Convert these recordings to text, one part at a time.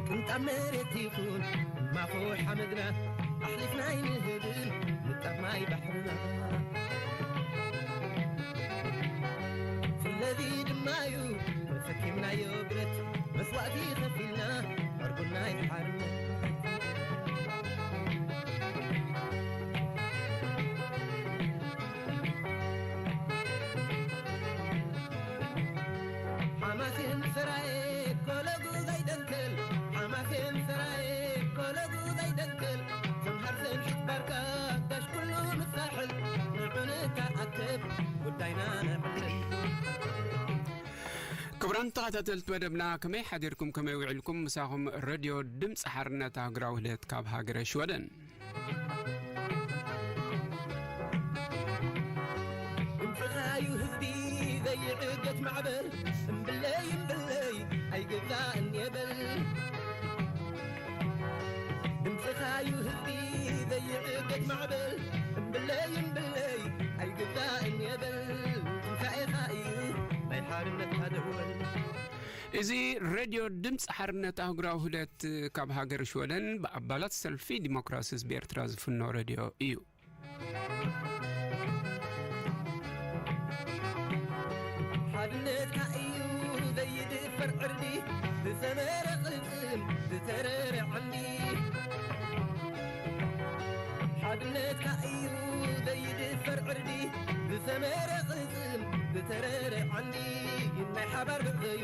ቅንጣብ መሬት ይኹን ማኹ ሓመድና ኣሕሊፍና ኣይንህብን ንጣብ ማይ ባሕርና። ስለዚ ድማ እዩ ተሰኪምናዮ ብረት መስዋእቲ ከፊልና ዕርቡና ይሓርነት። ሓማሴን ሰራየ ኮለጉ ዘይደንክል፣ ሓማሴን ሰራየ ኮለጉ ዘይደንክል፣ ተምሃር ዘንሽት ባርካ ጋሽ ኩሉ ምሳሕል፣ ንዑ ንተኣከብ ጉዳይና ነዕልል። ክቡራን ተኸታተልቲ መደብና፣ ከመይ ሓዲርኩም፣ ከመይ ውዒልኩም? ምሳኹም ረድዮ ድምፂ ሓርነት ኣህጉራዊ ውህደት ካብ ሃገረ ሽወደን። ድምፅኻዩ ህዝቢ ዘይዕገት ማዕበል፣ እምብለይ እምብለይ ኣይግዛእን የበል። ድምፅኻዩ ህዝቢ ዘይዕገት ማዕበል፣ እምብለይ እምብለይ ኣይግዛእን የበል። ትንሳኤኻ እዩ ናይ ሓርነትና ደወል። እዚ ሬድዮ ድምፂ ሓርነት ኣህጉራዊ ውህደት ካብ ሃገር ሽወደን ብኣባላት ሰልፊ ዲሞክራሲ ህዝቢ ኤርትራ ዝፍኖ ሬድዮ እዩ። ሓድነትካ እዩ ዘይድፈር ዕርዲ፣ ብሰመረ ቅልጽም ዝተረረ ዓንዲ። ሓድነትካ እዩ ዘይድፈር ዕርዲ፣ ብሰመረ ቅልጽም ዝተረረ ዓንዲ። ናይ ሓባር ብዕበዩ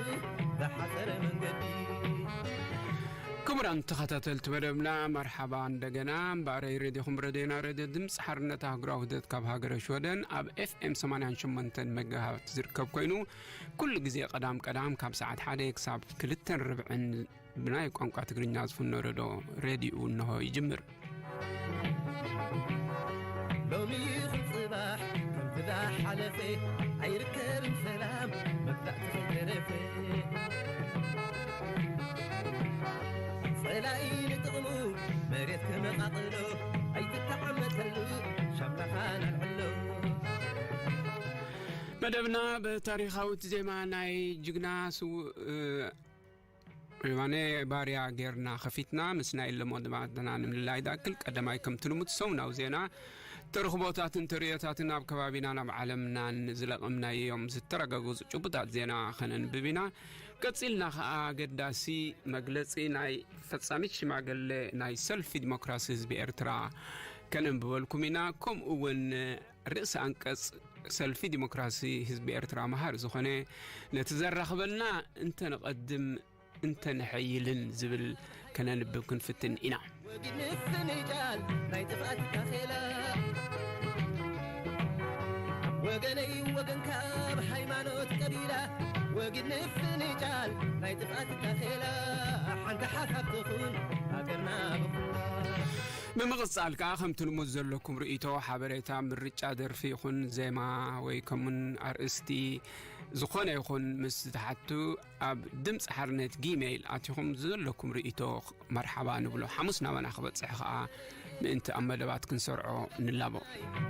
ዝሓጸረ መንገዲ። ክቡራን ተኸታተልቲ መደብና፣ መርሓባ እንደገና። እምበኣረይ ሬድዮኹም ረድዮና፣ ሬድዮ ድምፂ ሓርነት ኣህጉራዊ ውህደት ካብ ሃገረ ሽወደን ኣብ ኤፍኤም ሰማንያን ሸሞንተን ሜጋሃርት ዝርከብ ኮይኑ፣ ኩሉ ግዜ ቀዳም ቀዳም ካብ ሰዓት ሓደ ክሳብ ክልተን ርብዕን ብናይ ቋንቋ ትግርኛ ዝፍኖ ሬድዮ፣ ሬድዮ እንሆ ይጅምር። ሎሚ ይኹን ጽባሕ ከምቲ ዝሓለፈ ኣይርከብን ሰላም መግዛእቲ ከይተረፈ። ጸላኢ ንጥቕሙ መሬት ከመቓቕሎ ኣይትተዓመተሉ ሻምላኻ ናልዕሎ። መደብና ብታሪኻዊት ዜማ ናይ ጅግና ስውእ የማነ ባርያ ጌርና ከፊትና፣ ምስ ናይ ሎሚ መደባትና ንምልላይ ዝኣክል፣ ቀዳማይ ከምቲ ልሙድ ሰሙናዊ ዜና፣ ተረኽቦታትን ተርእዮታትን ኣብ ከባቢናን ኣብ ዓለምናን ዝለቐምናዮም ዝተረጋገጹ ጭቡጣት ዜና ከነንብብ ኢና። ቀጺልና ኸኣ ኣገዳሲ መግለጺ ናይ ፈጻሚት ሽማግለ ናይ ሰልፊ ዲሞክራሲ ህዝቢ ኤርትራ ከነንብበልኩም ኢና። ከምኡ እውን ርእሰ ኣንቀጽ ሰልፊ ዲሞክራሲ ህዝቢ ኤርትራ መሃሪ ዝኾነ፣ ነቲ ዘራኽበና እንተንቐድም እንተንሐይልን ዝብል ከነንብብ ክንፍትን ኢና። ወጊድ ምፍንጃል ናይ ጥፍኣት ታኼላ፣ ወገነይ ወገንካ ብሃይማኖት ቀቢላ፣ ወጊድ ምፍንጃል ናይ ጥፍኣት ታኼላ፣ ሓንቲ ሓሳብ ትኹን ሃገርና ብኹላ። ብምቕጻል ከኣ ከምቲ ልሙድ ዘለኩም ርእይቶ፣ ሓበሬታ፣ ምርጫ ደርፊ ይኹን ዜማ ወይ ከምኡን ኣርእስቲ ዝኾነ ይኹን ምስ ትሓቱ ኣብ ድምፂ ሓርነት ጊሜይል ኣቲኹም ዘለኩም ርእይቶ መርሓባ ንብሎ። ሓሙስ ናባና ክበጽሕ ከኣ ምእንቲ ኣብ መደባት ክንሰርዖ ንላቦ።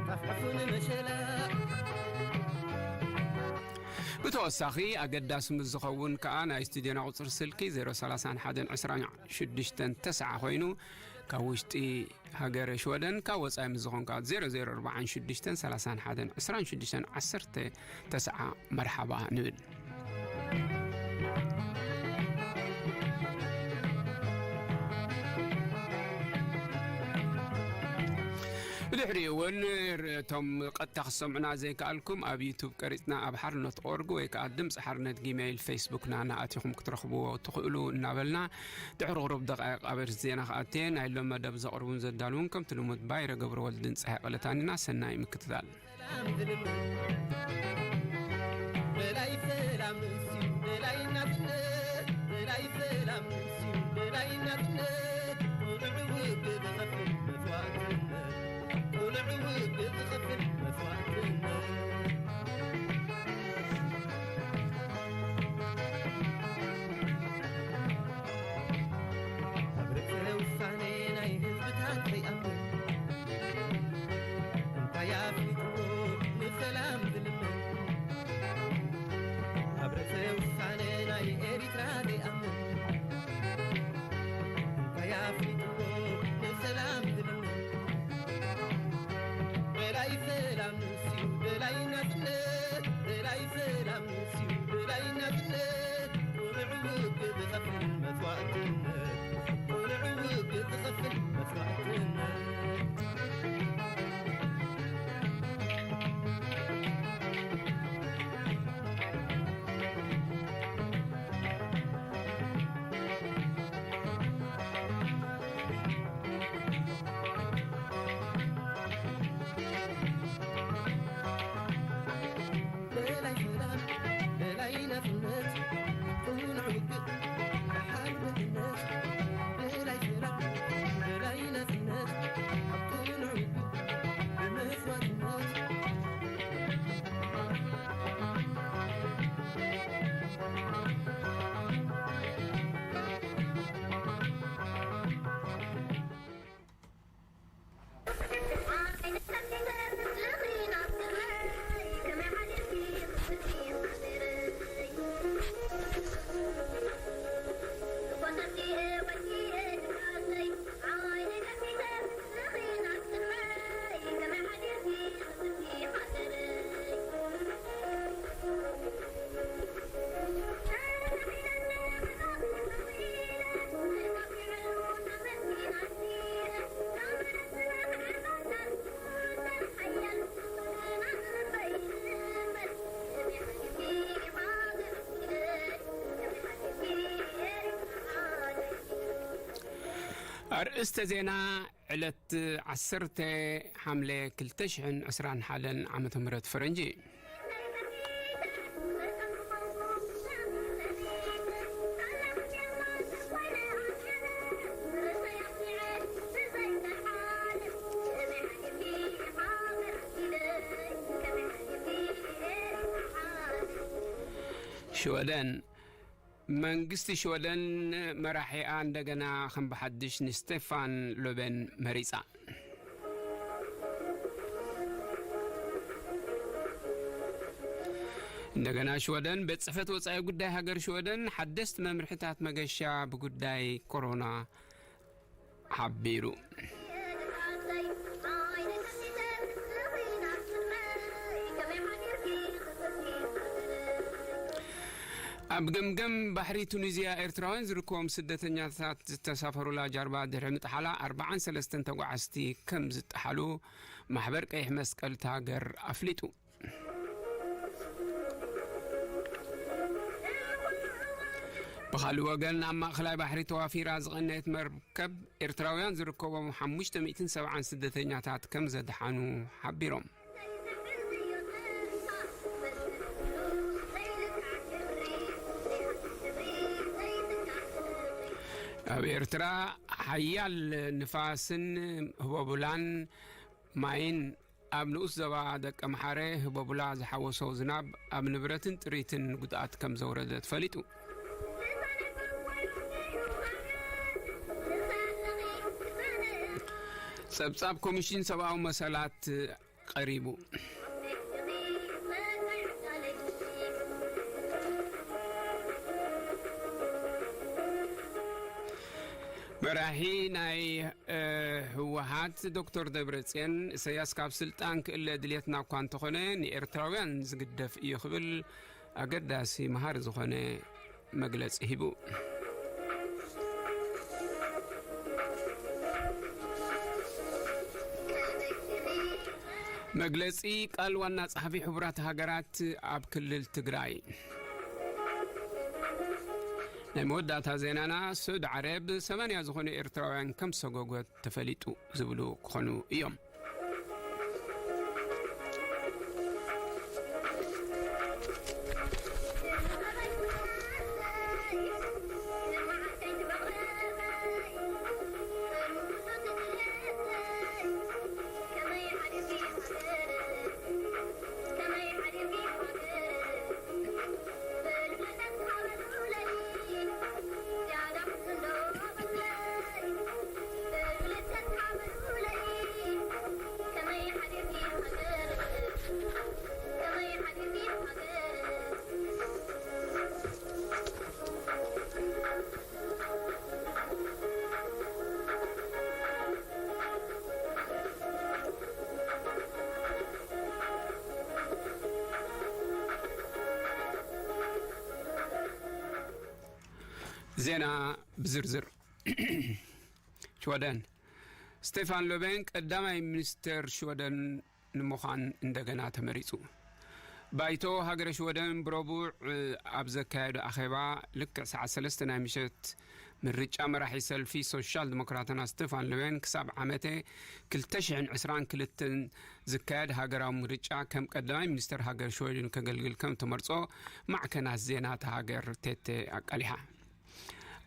ጠፍዕፉ ንመሸላ። ብተወሳኺ ኣገዳሲ ምስ ዝኸውን ከኣ ናይ ስቱድዮና ቁጽሪ ስልኪ ዜሮ ሰላሳን ሓደን ዕስራን ሽዱሽተን ተስዓ ኮይኑ፣ ካብ ውሽጢ ሃገረ ሽወደን፣ ካብ ወጻኢ ምስ ዝኾንካ ዜሮ ዜሮ ኣርባዓን ሽዱሽተን ሰላሳን ሓደን ዕስራን ሽዱሽተን ዓሰርተ ተስዓ መርሓባ ንብል። ብድሕሪኡ እውን እቶም ቀጥታ ክሰምዑና ዘይከኣልኩም ኣብ ዩቱብ ቀሪጽና ኣብ ሓርነት ኦርግ ወይ ከኣ ድምፂ ሓርነት ጊሜይል ፌስቡክና እናኣቲኹም ክትረኽብዎ ትኽእሉ እናበልና፣ ድሕሪ ቁሩብ ደቃይቕ ኣበርስ ዜና ክኣትየ፣ ናይ ሎም መደብ ዘቕርቡን ዘዳልውን ከምቲ ልሙድ ባይረ ገብረወልድን ፀሃይ ቀለታንና። ሰናይ ምክትታል። ሰላም ዝልምን ደላይ ሰላም ንስዩ ደላይ ናጽነት፣ ደላይ ሰላም ንስዩ ደላይ ናጽነት፣ ቁኑዕ ውግእ ዝኸፍል መስዋእትነት፣ ቁኑዕ ኣርእስተ ዜና። ዕለት ዓሰርተ ሓምለ ክልተ ሽሕን ዕስራን ሓደን ዓመተ ምህረት ፈረንጂ። ሽወደን። መንግስቲ ሽወደን መራሒኣ እንደገና ከም ብሓድሽ ንስቴፋን ሎቤን መሪጻ። እንደገና ሽወደን፣ ቤት ጽሕፈት ወጻኢ ጉዳይ ሃገር ሽወደን ሓደስቲ መምርሕታት መገሻ ብጉዳይ ኮሮና ሓቢሩ። ኣብ ገምገም ባሕሪ ቱኒዝያ ኤርትራውያን ዝርከቦም ስደተኛታት ዝተሳፈሩላ ጃልባ ድሕሪ ምጥሓላ ኣርባዓን ሰለስተን ተጓዓዝቲ ከም ዝጠሓሉ ማሕበር ቀይሕ መስቀል እታ ሃገር ኣፍሊጡ። ብኻልእ ወገን፣ ኣብ ማእኸላይ ባሕሪ ተዋፊራ ዝቐነየት መርከብ ኤርትራውያን ዝርከቦም ሓሙሽተ ሚእትን ሰብዓን ስደተኛታት ከም ዘድሓኑ ሓቢሮም። ኣብ ኤርትራ ሓያል ንፋስን ህቦቡላን ማይን ኣብ ንኡስ ዞባ ደቀምሓረ ህቦቡላ ዝሓወሶ ዝናብ ኣብ ንብረትን ጥሪትን ጉድኣት ከም ዘውረደ ተፈሊጡ። ጸብጻብ ኮሚሽን ሰብኣዊ መሰላት ቀሪቡ። መራሒ ናይ፣ እ፣ ህወሓት ዶክተር ደብረጽዮን፣ ኢሳያስ ካብ ስልጣን ክእለ ድልየትና እኳ እንተኾነ፣ ንኤርትራውያን ዝግደፍ እዩ ክብል ኣገዳሲ መሃሪ ዝኾነ መግለጺ ሂቡ። መግለጺ ቃል ዋና ጸሓፊ ሕቡራት ሃገራት ኣብ ክልል ትግራይ። ናይ መወዳእታ ዜናና፣ ስዑድ ዓረብ ሰማንያ ዝኾኑ ኤርትራውያን ከም ሰጎጎት ተፈሊጡ ዝብሉ ክኾኑ እዮም። ዜና ብዝርዝር። ሽወደን። ስቴፋን ሎቤን ቀዳማይ ሚኒስተር ሽወደን ንምዃን እንደገና ተመሪጹ። ባይቶ ሃገረ ሽወደን ብረቡዕ ኣብ ዘካየዶ ኣኼባ፣ ልክዕ ሰዓት ሰለስተ ናይ ምሸት ምርጫ መራሒ ሰልፊ ሶሻል ዲሞክራትና ስቴፋን ሎቤን ክሳብ ዓመተ ክልተ ሽሕን ዕስራን ክልተን ዝካየድ ሃገራዊ ምርጫ ከም ቀዳማይ ሚኒስተር ሃገር ሽወደን ከገልግል ከም ተመርጾ ማዕከናት ዜና እታ ሃገር ቴቴ ኣቃሊሓ።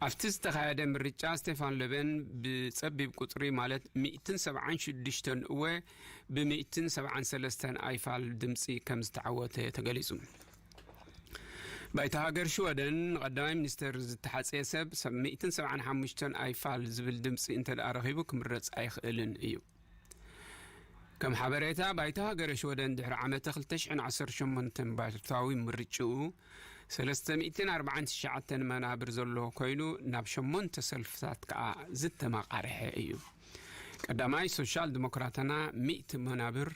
ኣብቲ ዝተኻየደ ምርጫ ስቴፋን ሎቤን ብጸቢብ ቁጽሪ፣ ማለት ሚእትን ሰብዓን ሽዱሽተን እወ፣ ብሚእትን ሰብዓን ሰለስተን ኣይፋል ድምጺ ከም ዝተዓወተ ተገሊጹ። ባይታ ሃገር ሽወደን ንቐዳማይ ሚኒስተር ዝተሓጽየ ሰብ ሰብ ሚእትን ሰብዓን ሓሙሽተን ኣይፋል ዝብል ድምጺ እንተ ደኣ ረኺቡ ክምረጽ ኣይኽእልን እዩ። ከም ሓበሬታ ባይታ ሃገረ ሽወደን ድሕሪ ዓመተ ክልተ ሽሕን ዓሰርተ ሸሞንተን ባይታዊ ምርጭኡ ሰለስተ ሚእትን ኣርባዓን ትሽዓተን መናብር ዘለዎ ኮይኑ ናብ ሸሞንተ ሰልፍታት ከኣ ዝተመቓርሐ እዩ። ቀዳማይ ሶሻል ዲሞክራትና ሚእቲ መናብር፣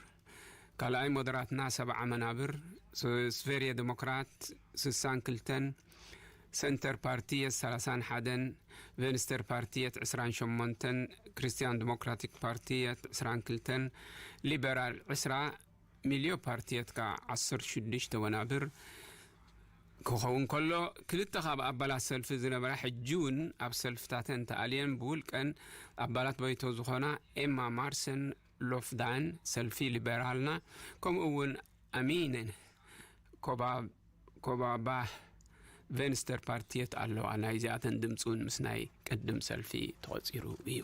ካልኣይ ሞደራትና ሰብዓ መናብር፣ ስ- ስቬርየ ዲሞክራት ስሳን ክልተን፣ ሰንተር ፓርቲየት ሰላሳን ሓደን፣ ቬንስተር ፓርቲየት ዕስራን ሸሞንተን፣ ክርስትያን ዲሞክራቲክ ፓርቲየት ዕስራን ክልተን፣ ሊበራል ዕስራ፣ ሚልዮ ፓርቲየት ከኣ ዓሰርተ ሽዱሽተ ወናብር ክኸውን ከሎ፣ ክልተ ካብ ኣባላት ሰልፊ ዝነበራ ሕጂ እውን ኣብ ሰልፍታተን ተኣልየን ብውልቀን ኣባላት ባይቶ ዝኾና ኤማ ማርሰን ሎፍዳን ሰልፊ ሊበራልና፣ ከምኡ እውን ኣሚነን ኮባ- ኮባባህ ቬንስተር ፓርቲየት ኣለዋ። ናይዚኣተን ድምፂ እውን ምስ ናይ ቅድም ሰልፊ ተቖፂሩ እዩ።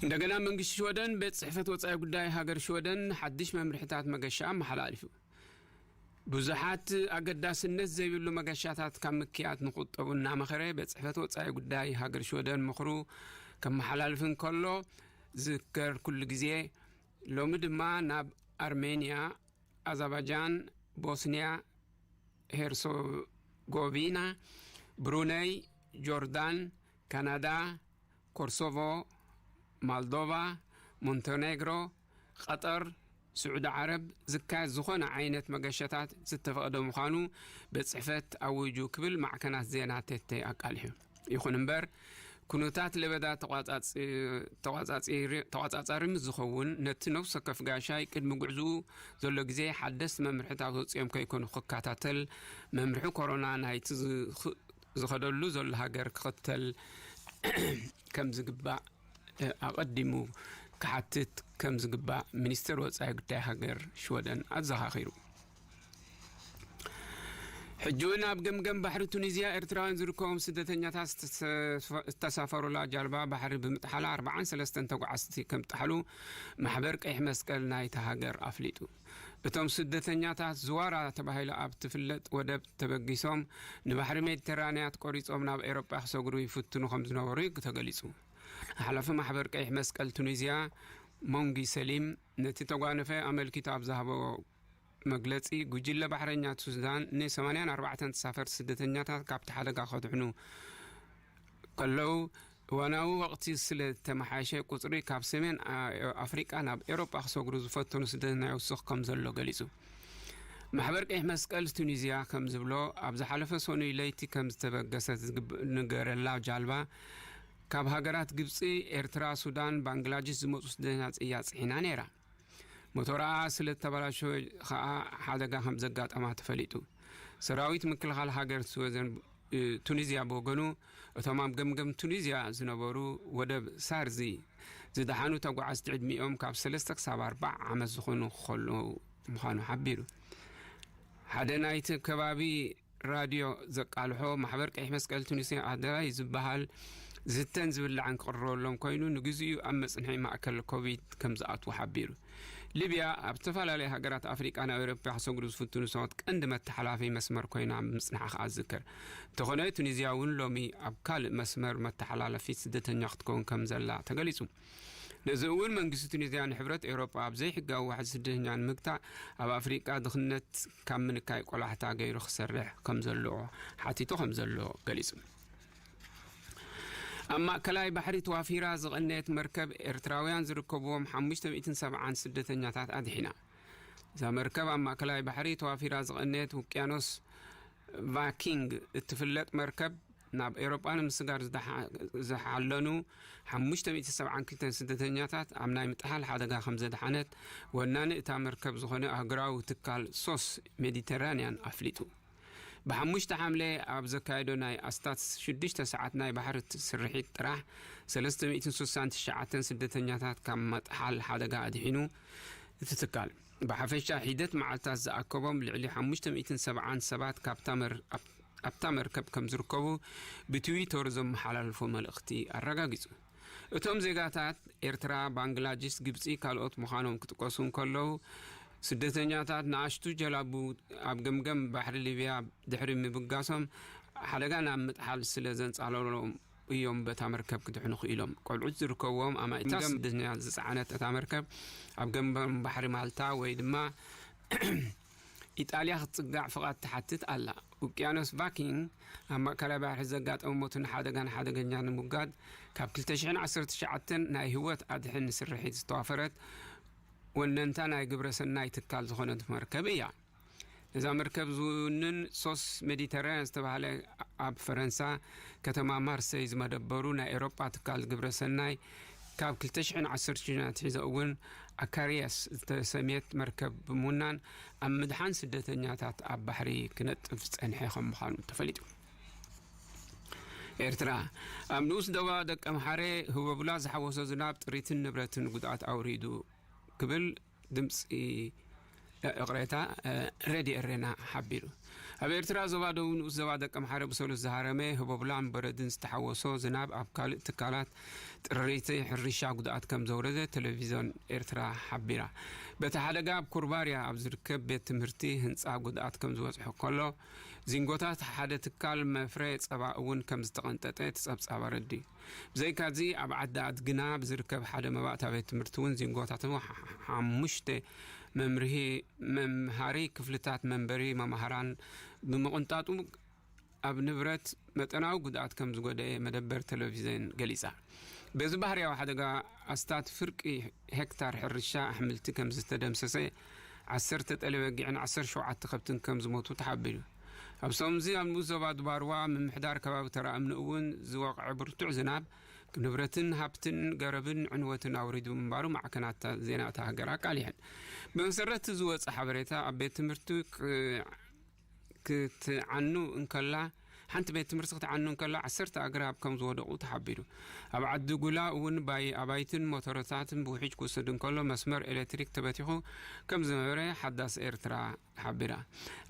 እንደገና መንግስቲ ሽወደን ቤት ጽሕፈት ወጻኢ ጉዳይ ሃገር ሽወደን ሓድሽ መምርሕታት መገሻ ኣመሓላሊፉ። ብዙሓት ኣገዳስነት ዘይብሉ መገሻታት ካብ ምክያድ ንቁጠቡ እናመኸረ ቤት ጽሕፈት ወጻኢ ጉዳይ ሃገር ሽወደን ምኽሩ ከመሓላልፍ እንከሎ ዝዝከር ኩሉ ግዜ። ሎሚ ድማ ናብ ኣርሜንያ፣ ኣዘርባጃን፣ ቦስንያ ሄርሶጎቪና፣ ብሩነይ፣ ጆርዳን፣ ካናዳ፣ ኮርሶቮ፣ ማልዶቫ፣ ሞንቴኔግሮ፣ ቐጠር፣ ስዑዲ ዓረብ ዝካየድ ዝኾነ ዓይነት መገሸታት ዝተፈቐደ ምዃኑ ቤት ጽሕፈት ኣዊጁ ክብል ማዕከናት ዜና ቴቴ ኣቃሊሑ። ይኹን እምበር ኩነታት ለበዳ ተቋጻጺ- ተቋጻጺሪ- ተቋጻጻሪ ምስ ዝኸውን ነቲ ነፍሲ ወከፍ ጋሻይ ቅድሚ ጉዕዝኡ ዘሎ ግዜ ሓደስቲ መምርሕታት ወጺኦም ከይኮኑ ክከታተል፣ መምርሒ ኮሮና ናይቲ ዝኽ- ዝኸደሉ ዘሎ ሃገር ክኽተል ከም ዝግባእ ኣቐዲሙ ክሓትት ከም ዝግባእ ሚኒስትር ወጻኢ ጉዳይ ሃገር ሽወደን ኣዘኻኺሩ። ሕጂ እውን ኣብ ገምገም ባሕሪ ቱኒዝያ ኤርትራውያን ዝርከቦም ስደተኛታት ዝተሰ- ዝተሳፈሩላ ጃልባ ባሕሪ ብምጥሓላ ኣርባዓን ሰለስተን ተጓዓዝቲ ከም ጥሓሉ ማሕበር ቀይሕ መስቀል ናይታ ሃገር ኣፍሊጡ። እቶም ስደተኛታት ዝዋራ ተባሂሉ ኣብ ትፍለጥ ወደብ ተበጊሶም ንባሕሪ ሜዲተራንያት ቆሪጾም ናብ ኤሮጳ ክሰግሩ ይፍትኑ ከም ዝነበሩ ተገሊጹ። ሓላፊ ማሕበር ቀይሕ መስቀል ቱኒዝያ ሞንጊ ሰሊም ነቲ ተጓነፈ ኣመልኪቱ ኣብ ዝሃቦ መግለጺ፣ ጉጅለ ባሕረኛት ሱዳን ን ሰማንያን ኣርባዕተን ተሳፈርቲ ስደተኛታት ካብቲ ሓደጋ ከድሕኑ ከለዉ፣ እዋናዊ ወቕቲ ስለ ዝተመሓየሸ፣ ቁጽሪ ካብ ሰሜን ኣ- ኣፍሪቃ ናብ ኤውሮጳ ክሰግሩ ዝፈተኑ ስደተኛ ይውስኽ ከም ዘሎ ገሊጹ። ማሕበር ቀይሕ መስቀል ቱኒዝያ ከም ዝብሎ፣ ኣብ ዝሓለፈ ሰኑይ ለይቲ ከም ዝተበገሰት ዝግብ- ንገረላ ጃልባ፣ ካብ ሃገራት ግብጺ፣ ኤርትራ፣ ሱዳን፣ ባንግላዴሽ ዝመጹ ስደተኛታት እያ ጽዒና ነይራ። ሞቶራ ስለ ዝተበላሸወ ኸኣ ሓደጋ ከም ዘጋጠማ ተፈሊጡ። ሰራዊት ምክልኻል ሃገር ስወዘን፣ እ፣ ቱኒዝያ ብወገኑ፣ እቶም ኣብ ገምገም ቱኒዝያ ዝነበሩ ወደብ ሳርዚ ዝደሓኑ ተጓዓዝቲ ዕድሚኦም ካብ ሰለስተ ክሳብ ኣርባዓ ዓመት ዝኾኑ ክኾኑ ምዃኑ ሓቢሩ። ሓደ ናይቲ ከባቢ ራድዮ ዘቃልሖ ማሕበር ቀይሕ መስቀል ቱኒዝያ ኣደራይ ዝበሃል ዝተን ዝብላዕን ክቕርበሎም ኮይኑ፣ ንግዚኡ ኣብ መጽንሒ ማእከል ኮቪድ ከም ዝኣትዉ ሓቢሩ። ሊብያ ኣብ ዝተፈላለዩ ሃገራት ኣፍሪቃ ናብ ኤውሮጳ ክሰግሩ ዝፍትኑ ሰባት ቀንዲ መተሓላፊ መስመር ኮይና ምጽንሓ ከኣ ዝዝከር እንተኾነ፣ ቱኒዝያ እውን ሎሚ ኣብ ካልእ መስመር መተሓላለፊት ስደተኛ ክትከውን ከም ዘላ ተገሊጹ። ነዚ እውን መንግስቲ ቱኒዝያ ንሕብረት ኤውሮጳ ኣብ ዘይሕጋዊ ዋሕዚ ስደተኛ ንምግታእ ኣብ ኣፍሪቃ ድኽነት ካብ ምንካይ ቆላሕታ ገይሩ ክሰርሕ ከም ዘለዎ ሓቲቱ ከም ዘሎ ገሊጹ። ኣብ ማእከላይ ባሕሪ ተዋፊራ ዝቐነየት መርከብ ኤርትራውያን ዝርከብዎም ሓሙሽተ ሚእትን ሰብዓን ስደተኛታት ኣድሒና። እዛ መርከብ ኣብ ማእከላይ ባሕሪ ተዋፊራ ዝቐነየት ውቅያኖስ ቫይኪንግ እትፍለጥ መርከብ ናብ ኤውሮጳ ንምስጋር ዝደሓ- ዝሓለኑ ሓሙሽተ ሚእቲ ሰብዓን ክልተን ስደተኛታት ኣብ ናይ ምጥሓል ሓደጋ ከም ዘድሓነት ወናኒ እታ መርከብ ዝኾነ ኣህጉራዊ ትካል ሶስ ሜዲተራንያን ኣፍሊጡ። ብሓሙሽተ ሓምለ ኣብ ዘካየዶ ናይ ኣስታት ሽዱሽተ ሰዓት ናይ ባሕሪ ስርሒት ጥራሕ ሰለስተ ሚእትን ስሳን ትሽዓተን ስደተኛታት ካብ ምጥሓል ሓደጋ ኣድሒኑ እቲ ትካል። ብሓፈሻ ሒደት መዓልታት ዝኣከቦም ልዕሊ ሓሙሽተ ሚእትን ሰብዓን ሰባት ካብታ መር- ኣብ- ኣብታ መርከብ ከም ዝርከቡ ብትዊተር ዘመሓላልፎ መልእኽቲ ኣረጋጊጹ። እቶም ዜጋታት ኤርትራ፣ ባንግላዴሽ፣ ግብጺ ካልኦት ምዃኖም ክጥቀሱ እንከለዉ፣ ስደተኛታት ንኣሽቱ ጀላቡ ኣብ ገምገም ባሕሪ ሊብያ ድሕሪ ምብጋሶም ሓደጋ ናብ ምጥሓል ስለ ዘንጻለሎም እዮም በታ መርከብ ክድሕኑ ክኢሎም። ቆልዑት ዝርከብዎም ኣማኢት ስደተኛ ዝጸዓነት እታ መርከብ ኣብ ገምገም ባሕሪ ማልታ ወይ ድማ ኢጣልያ ክትጽጋዕ ፍቓድ ትሓትት ኣላ። ውቅያኖስ ቫይኪንግ ኣብ ማእከላይ ባሕሪ ዘጋጠመ ሞትን ሓደጋን ሓደገኛ ንምውጋድ ካብ ክልተ ሽሕን ዓሰርተ ትሽዓተን ናይ ህይወት ኣድሕን ስርሒት ዝተዋፈረት ወነንታ ናይ ግብረ ሰናይ ትካል ዝኾነት መርከብ እያ። ነዛ መርከብ ዝውንን ሶስ ሜዲተራንያን ዝተባህለ ኣብ ፈረንሳ ከተማ ማርሰይ ዝመደበሩ ናይ ኤውሮጳ ትካል ግብረ ሰናይ ካብ ክልተ ሽሕን ዓሰርተ ሽዱሽተን ኣትሒዘ እውን ኣካሪያስ ዝተሰምየት መርከብ ብምውናን ኣብ ምድሓን ስደተኛታት ኣብ ባሕሪ ክነጥፍ ዝጸንሐ ከም ምዃኑ ተፈሊጡ። ኤርትራ ኣብ ንኡስ ዶባ ደቀምሓረ ህቦብላ ዝሓወሶ ዝናብ ጥሪትን ንብረትን ጉድኣት ኣውሪዱ ክብል ድምፂ ይቕሬታ፣ ሬድዮ ኤሬና ሓቢሩ። ኣብ ኤርትራ ዞባ ደቡብ ንኡስ ዞባ ደቀምሓረ ብሰሉስ ዝሃረመ ህቦብላን በረድን ዝተሓወሶ ዝናብ ኣብ ካልእ ትካላት ጥሪት ሕርሻ ጉድኣት ከም ዘውረደ ቴሌቪዝዮን ኤርትራ ሓቢራ። በቲ ሓደጋ ኣብ ኩርባርያ ኣብ ዝርከብ ቤት ትምህርቲ ህንፃ ጉድኣት ከም ዝበፅሖ ከሎ፣ ዚንጎታት ሓደ ትካል መፍረ ጸባ እውን ከም ዝተቐንጠጠ እቲ ጸብጻብ ኣረድዩ። ብዘይካዚ ኣብ ዓዲ ኣድግና ብዝርከብ ሓደ መባእታ ቤት ትምህርቲ እውን ዚንጎታት ሓሙሽተ መምርሂ መምሃሪ ክፍልታት መንበሪ መማህራን ብምቕንጣጡ ኣብ ንብረት መጠናዊ ጉድኣት ከም ዝጎደኤ መደበር ቴሌቪዝዮን ገሊጻ። በዚ ባህርያዊ ሓደጋ ኣስታት ፍርቂ ሄክታር ሕርሻ ኣሕምልቲ ከም ዝተደምሰሰ፣ ዓሰርተ ጠሊ በጊዕን ዓሰርተ ሸውዓተ ከብትን ከም ዝሞቱ ተሓቢሩ። ኣብ ሰሙንዚ ኣብ ንኡስ ዞባ ድባርዋ ምምሕዳር ከባቢ ተራእምኒ እውን ዝወቕዐ ብርቱዕ ዝናብ ንብረትን ሃብትን ገረብን ዕንወትን ኣውሪዱ ምንባሩ ማዕከናት ዜና እታ ሃገር ኣቃሊሐን። ብመሰረት ዝወፀ ሓበሬታ ኣብ ቤት ትምህርቲ ክትዓኑ እንከላ ሓንቲ ቤት ትምህርቲ ክትዓኑ እንከላ ዓሰርተ ኣግራብ ከም ዝወደቑ ተሓቢሩ። ኣብ ዓዲ ጉላ እውን ባይ ኣባይትን ሞተረታትን ብውሕጅ ክውሰድ እንከሎ መስመር ኤሌክትሪክ ተበቲኹ ከም ዝነበረ ሓዳስ ኤርትራ ሓቢራ።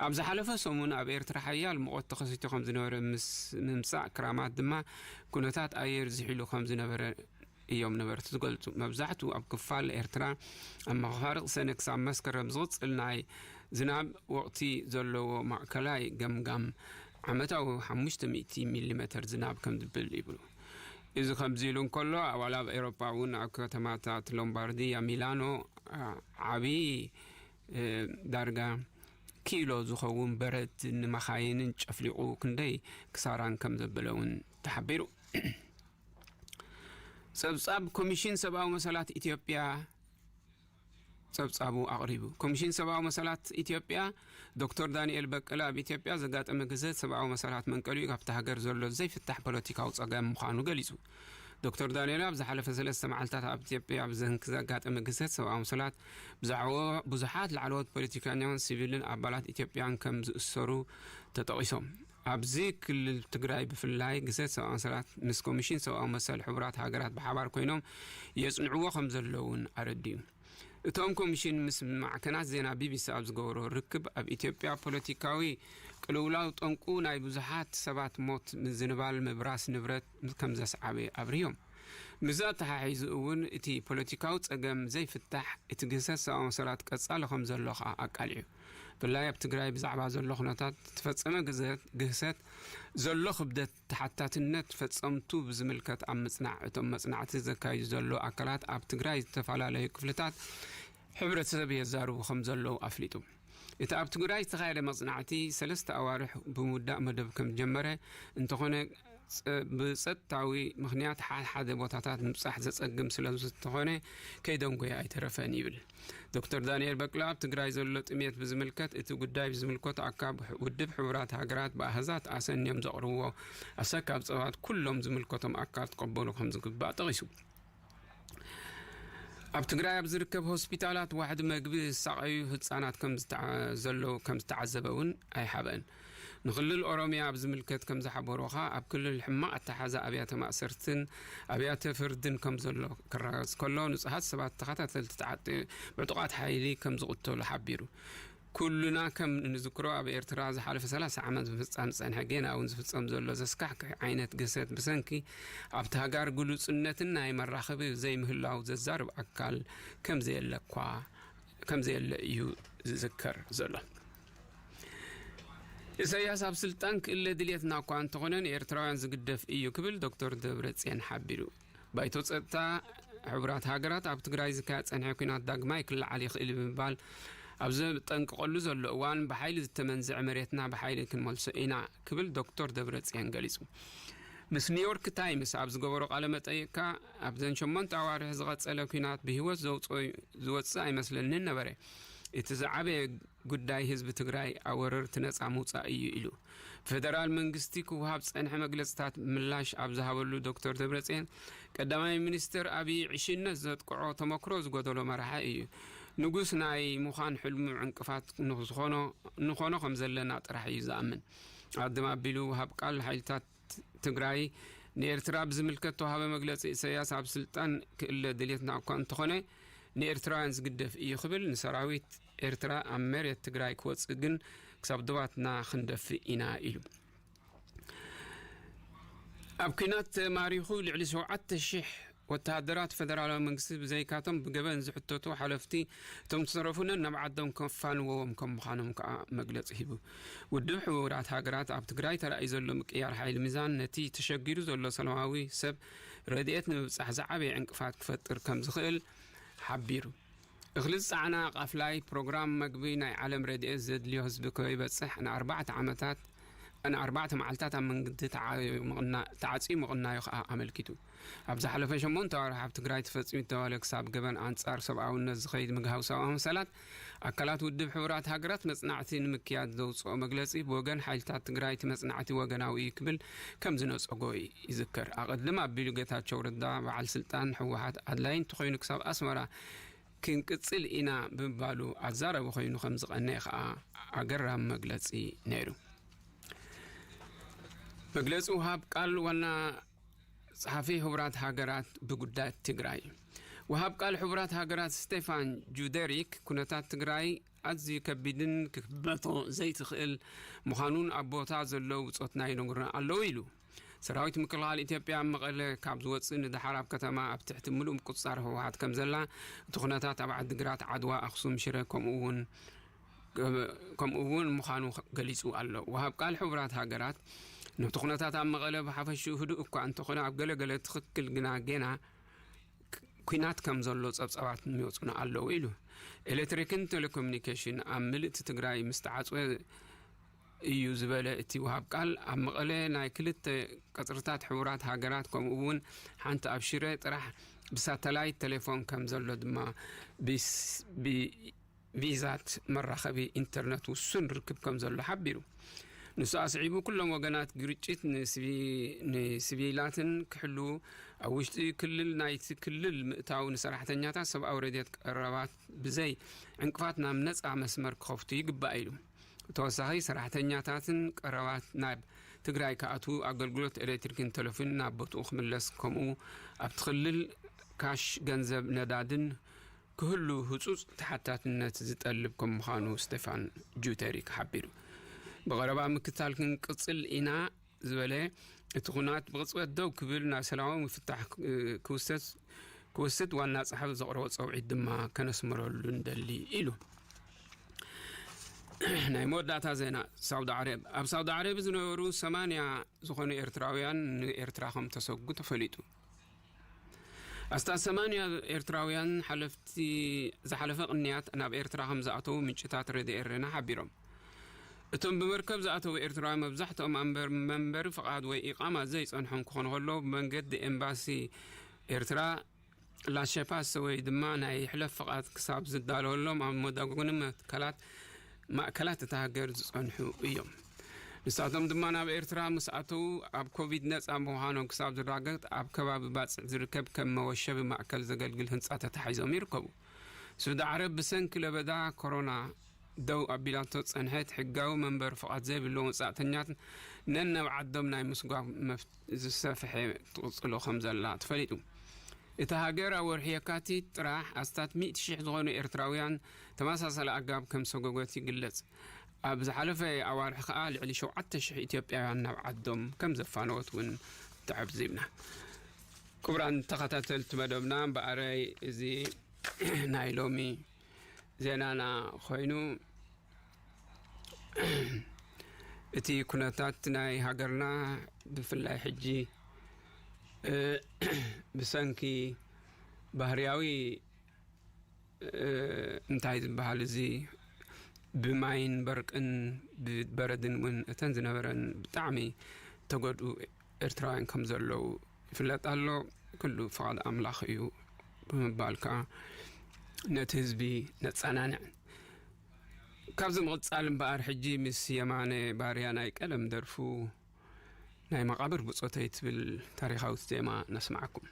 ኣብ ዝሓለፈ ሰሙን ኣብ ኤርትራ ሓያል ሙቐት ተኸሲቱ ከም ዝነበረ ምስ ምምጻእ ክራማት ድማ ኩነታት ኣየር ዝሒሉ ከም ዝነበረ እዮም ነበርቲ ዝገልጹ። መብዛሕትኡ ኣብ ክፋል ኤርትራ ኣብ መፋርቕ ሰነ ክሳብ መስከረም ዝቕጽል ናይ ዝናብ ወቕቲ ዘለዎ ማእከላይ ገምጋም ዓመታዊ ሓሙሽተ ሚእቲ ሚሊሜተር ዝናብ ከም ዝብል ይብሉ። እዚ ከምዚ ኢሉ እንከሎ፣ ኣዋላ ኣብ ኤውሮጳ እውን ኣብ ከተማታት ሎምባርድያ፣ ሚላኖ ዓብዪ ዳርጋ ኪሎ ዝኸውን በረድ ንመኻይንን ጨፍሊቑ ክንደይ ክሳራን ከም ዘበለ እውን ተሓቢሩ። ጸብጻብ ኮሚሽን ሰብኣዊ መሰላት ኢትዮጵያ ጸብጻቡ ኣቕሪቡ። ኮሚሽን ሰብኣዊ መሰላት ኢትዮጵያ ዶክተር ዳንኤል በቀለ ኣብ ኢትዮጵያ ዘጋጠመ ግህሰት ሰብኣዊ መሰላት መንቀሊኡ ካብቲ ሃገር ዘሎ ዘይፍታሕ ፖለቲካዊ ጸገም ምዃኑ ገሊጹ። ዶክተር ዳንኤል ኣብ ዝሓለፈ ሰለስተ መዓልታት ኣብ ኢትዮጵያ ብሰንኪ ዘጋጠመ ግህሰት ሰብኣዊ መሰላት ብዛዕባ ብዙሓት ላዕለዎት ፖለቲከኛን ሲቪልን ኣባላት ኢትዮጵያን ከም ዝእሰሩ ተጠቒሶም። ኣብዚ ክልል ትግራይ ብፍላይ ግህሰት ሰብኣዊ መሰላት ምስ ኮሚሽን ሰብኣዊ መሰል ሕቡራት ሃገራት ብሓባር ኮይኖም የጽንዕዎ ከም ዘለውን ኣረድዩ። እቶም ኮሚሽን ምስ ማዕከናት ዜና ቢቢሲ ኣብ ዝገበሮ ርክብ ኣብ ኢትዮጵያ ፖለቲካዊ ቅልውላው ጠንቁ ናይ ብዙሓት ሰባት ሞት፣ ምዝንባል፣ ምብራስ ንብረት ከም ዘስዓበ ኣብርዮም። ምስዚ ኣተሓሒዙ እውን እቲ ፖለቲካዊ ጸገም ዘይፍታሕ እቲ ግህሰት ሰብኣዊ መሰላት ቀጻሊ ከም ዘሎ ከኣ ኣቃሊዑ። ብፍላይ ኣብ ትግራይ ብዛዕባ ዘሎ ኩነታት ዝተፈጸመ ግዘ- ግህሰት ዘሎ ክብደት ተሓታትነት ፈጸምቱ ብዝምልከት ኣብ ምጽናዕ እቶም መጽናዕቲ ዘካይዱ ዘሎ ኣካላት ኣብ ትግራይ ዝተፈላለዩ ክፍልታት ሕብረተሰብ የዛርቡ ከም ዘለዉ ኣፍሊጡ። እቲ ኣብ ትግራይ ዝተኻየደ መጽናዕቲ ሰለስተ ኣዋርሕ ብምውዳእ መደብ ከም ዝጀመረ እንተኾነ፣ ጸ- ብጸጥታዊ ምኽንያት ሓደ ሓደ ቦታታት ምብጻሕ ዘጸግም ስለ ዝተኾነ ከይደንጎየ ኣይተረፈን ይብል። ዶክተር ዳንኤል በቅለ ኣብ ትግራይ ዘሎ ጥሜት ብዝምልከት እቲ ጉዳይ ብዝምልከቶ ኣካብ ውድብ ሕቡራት ሃገራት ብኣሃዛት ኣሰንዮም ዘቕርብዎ ኣሰካብ ጸብጻባት ኩሎም ዝምልከቶም ኣካል ክቕበሉ ከም ዝግባእ ጠቒሱ። ኣብ ትግራይ ኣብ ዝርከብ ሆስፒታላት ዋሕዲ መግቢ ዝሳቐዩ ህጻናት ከም ዝተዓ- ዘለዉ ከም ዝተዓዘበ እውን ኣይሓበን። ንክልል ኦሮሚያ ኣብ ዝምልከት ከም ዝሓበሩኻ ኣብ ክልል ሕማቕ ኣተሓዛ ኣብያተ ማእሰርትን ኣብያተ ፍርድን ከም ዘሎ ክረጋገጽ ከሎ ንጹሃት ሰባት ተኸታተልቲ ተዓጢ ዕጡቓት ሓይሊ ከም ዝቕተሉ ሓቢሩ። ኩሉና ከም እንዝክሮ ኣብ ኤርትራ ዝሓለፈ ሰላሳ ዓመት ዝፍጸም ዝጸንሐ ጌና እውን ዝፍጸም ዘሎ ዘስካሕክሕ ዓይነት ግህሰት ብሰንኪ ኣብቲ ሃጋር ግሉጽነትን ናይ መራኸቢ ዘይምህላው ዘዛርብ ኣካል ከም ዘየለ እኳ ከም ዘየለ እዩ ዝዝከር ዘሎ። ኢሳያስ ኣብ ስልጣን ክእለ ድልየትና እኳ እንተኾነ ንኤርትራውያን ዝግደፍ እዩ ክብል ዶክተር ደብረጽዮን ሓቢሩ። ባይቶ ጸጥታ ሕቡራት ሃገራት ኣብ ትግራይ ዝካየድ ጸንሐ ኲናት ዳግማይ ክለዓል ይኽእል ብምባል ኣብ ዘጠንቅቐሉ ዘሎ እዋን ብሓይሊ ዝተመንዝዐ መሬትና ብሓይሊ ክንመልሶ ኢና ክብል ዶክተር ደብረጽዮን ገሊጹ። ምስ ኒውዮርክ ታይምስ ኣብ ዝገበሮ ቃለ መጠይቅካ ኣብዘን ሸሞንተ ኣዋርሕ ዝቐጸለ ኲናት ብህይወት ዘውፅኦ ዝወፅእ ኣይመስለንን ነበረ። እቲ ዝዓበየ ጉዳይ ህዝቢ ትግራይ ኣብ ወረርቲ ነፃ ምውፃእ እዩ ኢሉ። ብፌደራል መንግስቲ ክወሃብ ዝፀንሐ መግለፅታት ምላሽ ኣብ ዝሃበሉ ዶክተር ደብረፅዮን ቀዳማይ ሚኒስትር ኣብይ ዕሽነት ዘጥቅዖ ተመክሮ ዝጎደሎ መራሒ እዩ። ንጉስ ናይ ምዃን ሕልሙ ዕንቅፋት ንዝኾኖ ንኾኖ ከም ዘለና ጥራሕ እዩ ዝኣምን። ኣድም ኣቢሉ ወሃብ ቃል ሓይልታት ትግራይ ንኤርትራ ብዝምልከት ተዋሃበ መግለፂ ኢሳያስ ኣብ ስልጣን ክእለ ድሌትና እኳ እንተኾነ ንኤርትራውያን ዝግደፍ እዩ ክብል ንሰራዊት ኤርትራ ኣብ መሬት ትግራይ ክወፅእ ግን ክሳብ ድባትና ክንደፍእ ኢና ኢሉ። ኣብ ኲናት ተማሪኹ ልዕሊ ሸውዓተ ሽሕ ወተሃደራት ፈደራላዊ መንግስቲ ብዘይካቶም ብገበን ዝሕተቱ ሓለፍቲ እቶም ዝተረፉ ነናብ ዓዶም ከፋንዎም ከም ምዃኖም ከኣ መግለጺ ሂቡ። ውድብ ሕቡራት ሃገራት ኣብ ትግራይ ተራእዩ ዘሎ ምቅያር ሓይሊ ሚዛን ነቲ ተሸጊሩ ዘሎ ሰላማዊ ሰብ ረድኤት ንምብጻሕ ዝዓበየ ዕንቅፋት ክፈጥር ከም ዝኽእል ሓቢሩ። እኽሊ ዝጸዓና ቃፍላይ ፕሮግራም መግቢ ናይ ዓለም ረድኤት ዘድልዮ ህዝቢ ከይበጽሕ ንኣርባዕተ ዓመታት ንኣርባዕተ መዓልታት ኣብ መንግዲ ተዓጽዩ ምቕናዩ ከኣ ኣመልኪቱ። ኣብ ዝሓለፈ ሸሞንተ ኣዋርሕ ኣብ ትግራይ ተፈጺሙ ዝተባህለ ክሳብ ገበን ኣንጻር ሰብኣውነት ዝኸይድ ምግሃው ሰብኣዊ መሰላት ኣካላት ውድብ ሕቡራት ሃገራት መጽናዕቲ ንምክያድ ዘውጽኦ መግለጺ ብወገን ሓይልታት ትግራይ እቲ መጽናዕቲ ወገናዊ እዩ ክብል ከም ዝነጸጎ ይዝከር። ኣቐድም ኣቢሉ ጌታቸው ረዳ በዓል ስልጣን ህወሓት ኣድላይ እንተኾይኑ ክሳብ ኣስመራ ክንቅጽል ኢና ብምባሉ ኣዛረቢ ኮይኑ ከም ዝቐነየ ከኣ ኣገራሚ መግለጺ ነይሩ። መግለጺ ውሃብ ቃል ዋና ጸሓፊ ሕቡራት ሃገራት ብጉዳይ ትግራይ። ውሃብ ቃል ሕቡራት ሃገራት ስቴፋን ጁደሪክ ኩነታት ትግራይ ኣዝዩ ከቢድን ክበቶ ዘይትኽእል ምዃኑን ኣብ ቦታ ዘለዉ ብጾትና ይነግሩና ኣለዉ ኢሉ። ሰራዊት ምክልኻል ኢትዮጵያ ኣብ መቐለ ካብ ዝወፅእ ንደሓር ኣብ ከተማ ኣብ ትሕቲ ምሉእ ምቁፅፃር ህወሓት ከም ዘላ እቲ ኩነታት ኣብ ዓዲግራት ዓድዋ ኣኽሱም ሽረ ከምኡ እውን ከምኡ እውን ምዃኑ ገሊፁ ኣሎ። ወሃብ ቃል ሕቡራት ሃገራት ነቲ ኩነታት ኣብ መቐለ ብሓፈሽኡ ህዱእ እኳ እንተኾነ ኣብ ገለገለ ትኽክል ግና ጌና ኲናት ከም ዘሎ ጸብጻባት የሚወጹና ኣለዉ ኢሉ። ኤሌክትሪክን ቴሌኮሙኒኬሽን ኣብ ምልእቲ ትግራይ ምስ ተዓጽወ እዩ ዝበለ እቲ ወሃብ ቃል ኣብ መቐለ ናይ ክልተ ቀጽርታት ሕቡራት ሃገራት ከምኡ እውን ሓንቲ ኣብ ሽረ ጥራሕ ብሳተላይት ቴሌፎን ከም ዘሎ ድማ ቪዛት መራኸቢ ኢንተርነት ውሱን ርክብ ከም ዘሎ ሓቢሩ። ንሱ ኣስዒቡ ኩሎም ወገናት ግርጭት ንስቪላትን ክሕልዉ ኣብ ውሽጢ ክልል ናይቲ ክልል ምእታው ንሰራሕተኛታት ሰብኣዊ ረድኤት ቀረባት ብዘይ ዕንቅፋት ናብ ነፃ መስመር ክኸፍቱ ይግባእ ኢሉ። ተወሳኺ ሰራሕተኛታትን ቀረባት ናብ ትግራይ ክኣትዉ ኣገልግሎት ኤሌክትሪክን ቴሌፎን ናብ ቦትኡ ክምለስ ከምኡ ኣብቲ ክልል ካሽ ገንዘብ ነዳድን ክህሉ ህጹጽ ተሓታትነት ዝጠልብ ከም ምዃኑ ስቴፋን ጁተሪክ ሓቢሩ። ብቐረባ ምክታል ክንቅጽል ኢና ዝበለ እቲ ኩናት ብቕጽበት ደው ክብል ናብ ሰላማዊ ምፍታሕ ክውሰድ ክውስድ ዋና ጸሓፊ ዘቕረቦ ጸውዒት ድማ ከነስምረሉ ንደሊ ኢሉ። ናይ መወዳእታ ዜና ሳውዲ ዓረብ። ኣብ ሳውዲ ዓረብ ዝነበሩ ሰማንያ ዝኾኑ ኤርትራውያን ንኤርትራ ከም ተሰጉ ተፈሊጡ። ኣስታት ሰማንያ ኤርትራውያን ሓለፍቲ ዝሓለፈ ቅንያት ናብ ኤርትራ ከም ዝኣተዉ ምንጭታት ረድኤ ኤረና ሓቢሮም። እቶም ብመርከብ ዝኣተዉ ኤርትራውያን መብዛሕትኦም ኣንበር መንበሪ ፍቓድ ወይ ኢቓማ ዘይጸንሖም ክኾኑ ከለዉ ብመንገዲ ኤምባሲ ኤርትራ ላሸፓስ ወይ ድማ ናይ ሕለፍ ፍቓድ ክሳብ ዝዳለወሎም ኣብ መዳጎኒ መትከላት ማእከላት እታ ሃገር ዝጸንሑ እዮም። ንሳቶም ድማ ናብ ኤርትራ ምስ ኣተዉ ኣብ ኮቪድ ነጻ ምዃኖም ክሳብ ዝራገጥ ኣብ ከባቢ ባጽዕ ዝርከብ ከም መወሸቢ ማእከል ዘገልግል ህንጻ ተታሒዞም ይርከቡ። ስዑዲ ዓረብ ብሰንኪ ለበዳ ኮሮና ደው ኣቢላቶ ዝጸንሐት ሕጋዊ መንበሪ ፍቓድ ዘይብሎም ወጻእተኛት ነናብ ዓዶም ናይ ምስጓግ መፍ- ዝሰፍሐ ትቕጽሎ ከም ዘላ ተፈሊጡ። እታ ሃገር ኣብ ወርሒ የካቲት ጥራሕ ኣስታት ሚእቲ ሽሕ ዝኾኑ ኤርትራውያን ተመሳሳሊ ኣገባብ ከም ሰጎጎት ይግለጽ። ኣብ ዝሓለፈ ኣዋርሒ ከኣ ልዕሊ ሸውዓተ ሽሕ ኢትዮጵያውያን ናብ ዓዶም ከም ዘፋነወት እውን ተዓዚብና። ክቡራን ተኸታተልቲ መደብና እምበኣረይ እዚ ናይ ሎሚ ዜናና ኮይኑ እቲ ኩነታት ናይ ሃገርና ብፍላይ ሕጂ፣ እ፣ ብሰንኪ ባህርያዊ፣ እ፣ እንታይ ዝበሃል እዚ ብማይን በርቅን ብበረድን እውን እተን ዝነበረን ብጣዕሚ ተጎድኡ ኤርትራውያን ከም ዘለዉ ይፍለጥ ኣሎ። ኩሉ ፍቓድ ኣምላኽ እዩ ብምባል ከኣ ነቲ ህዝቢ ነጸናንዕ። ካብዚ ምቕጻል እምበኣር ሕጂ ምስ የማነ ባርያ ናይ ቀደም ደርፉ ናይ መቓብር ብጾተይ ትብል ታሪኻዊት ዜማ ነስምዓኩም።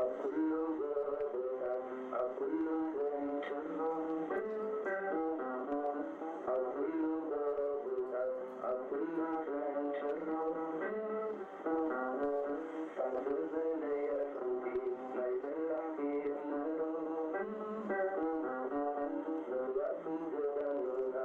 ኣብ ኩሉ ጎቦታት፣ ኣብ ኩሉ ፍንጭሎ፣ ኣብ ኩሉ ጎቦታት፣ ኣብ ኩሉ ፍንጭሎ፣ ሳንዱቕ ዘለየ ጽውዲ ናይ በላሕቲ እምሮ፣ መግባእኩም ዘዳለና።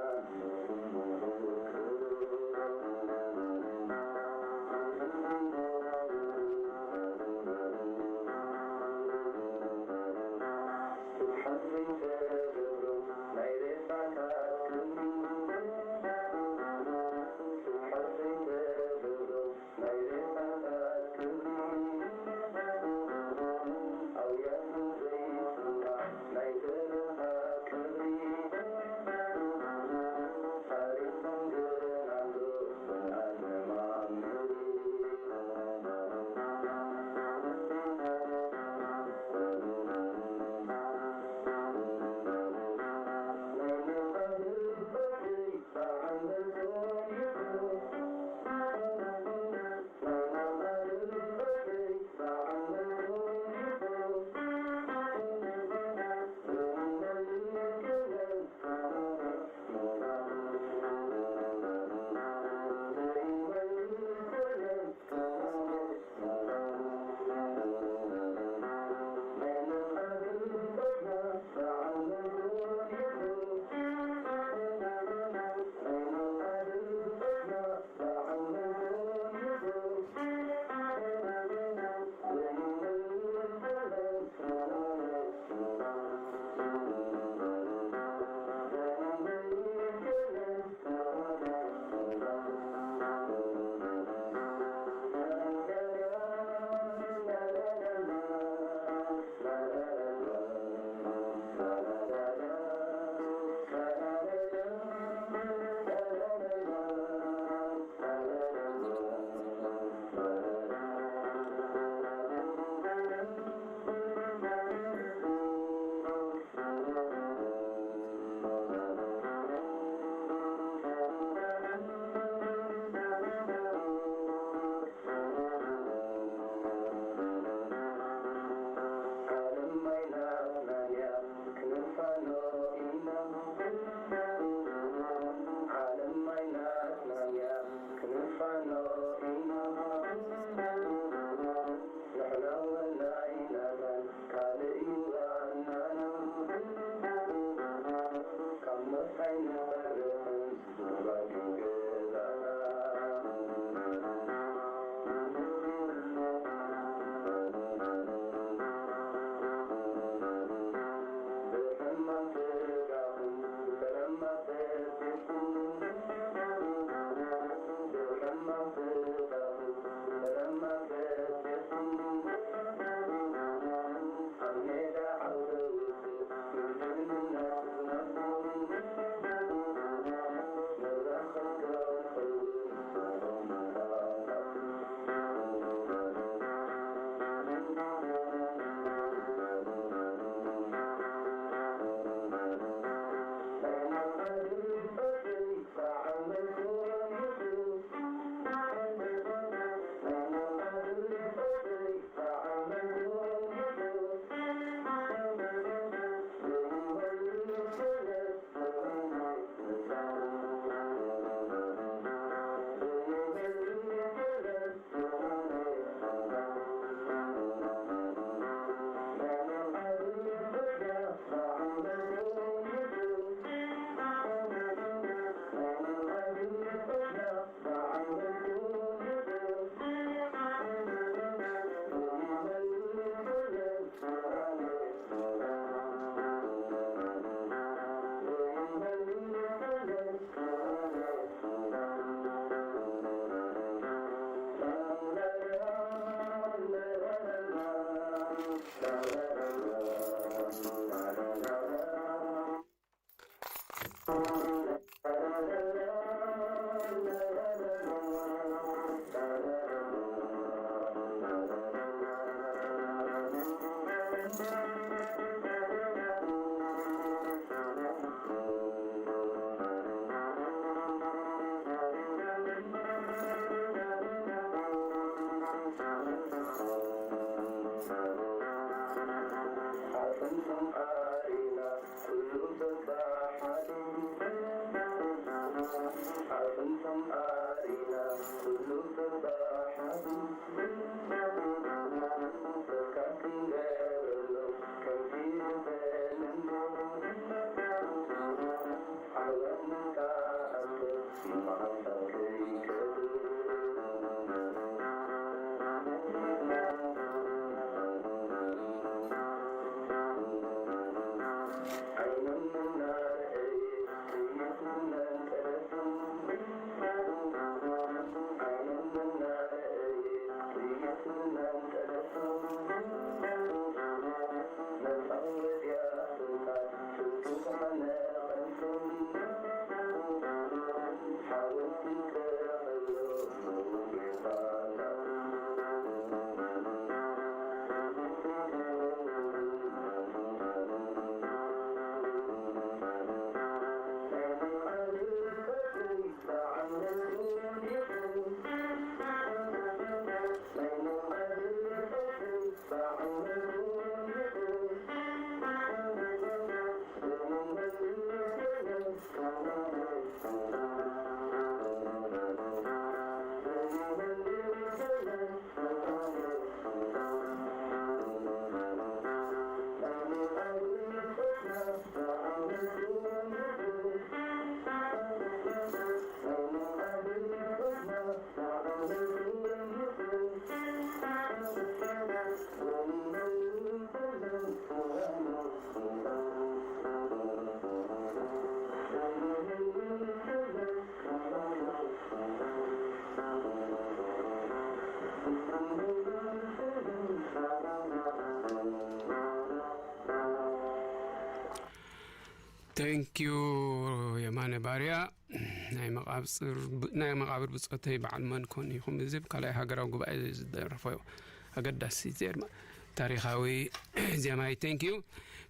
Thank you የማነ ባርያ። ናይ መቓብር ናይ መቓብር ብጾተይ በዓል መን ኮን ኢኹም ዝብ ካልኣይ ሃገራዊ ጉባኤ ዝደረፎ ኣገዳሲ ዜማ ታሪኻዊ ዜማይ። Thank you።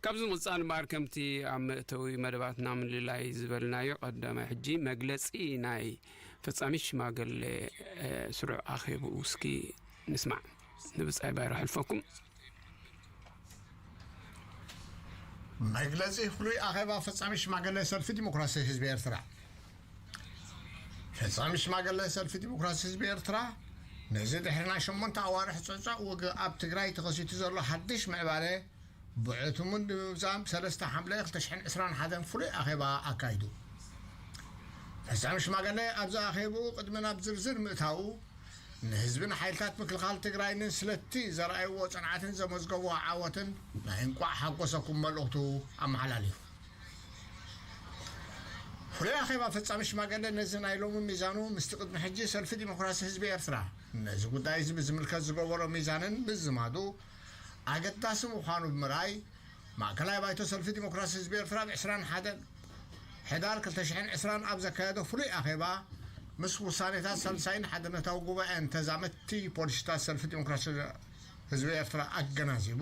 ካብዚ ምቕጻል እምበኣር ከምቲ ኣብ መእተዊ መደባትና ምልላይ ዝበልናዮ ቀዳማይ ሕጂ መግለጺ ናይ ፈጻሚ ሽማግሌ ስሩዕ ኣኼብኡ እስኪ ንስማዕ። ንብጻይ ባይሮ ሕልፈኩም። መግለጺ ፍሉይ ኣኼባ ፈጻሚ ሽማግሌ ሰልፊ ዲሞክራሲ ህዝቢ ኤርትራ። ፈጻሚ ሽማግሌ ሰልፊ ዲሞክራሲ ህዝቢ ኤርትራ ነዚ ድሕሪ ናይ ሸሞንተ ኣዋርሕ ጸጸቕ ውግእ ኣብ ትግራይ ተኸሲቱ ዘሎ ሓድሽ ምዕባለ ብዕቱምን ብምብዛም ሰለስተ ሓምለ ክልተ ሽሕን ዕስራን ሓደን ፍሉይ ኣኼባ ኣካይዱ። ፈጻሚ ሽማግሌ ኣብዚ ኣኼብኡ ቅድሚ ናብ ዝርዝር ምእታዉ ንህዝብን ሓይልታት ምክልኻል ትግራይንን ስለቲ ዘርኣይዎ ጽንዓትን ዘመዝገቦ ዓወትን ናይ እንቋዕ ሓጎሰኩም መልእኽቱ ኣመሓላሊፉ። ፍሉይ ኣኼባ ፈጻሚ ሽማግሌ ነዚ ናይ ሎሚ ሚዛኑ ምስቲ ቅድሚ ሕጂ ሰልፊ ዲሞክራሲ ህዝቢ ኤርትራ ነዚ ጉዳይ እዚ ብዝምልከት ዝገበሮ ሚዛንን ምዝማዱ ኣገዳሲ ምዃኑ ብምርኣይ ማእከላይ ባይቶ ሰልፊ ዲሞክራሲ ህዝቢ ኤርትራ ብ ዕስራን ሓደን ሕዳር ክልተ ሽሕን ዕስራን ኣብ ዘካየዶ ፍሉይ ኣኼባ ምስ ውሳኔታት ሳልሳይን ሓድነታዊ ጉባኤን ተዛመድቲ ፖሊሲታት ሰልፊ ዲሞክራሲ ህዝቢ ኤርትራ ኣገናዚቡ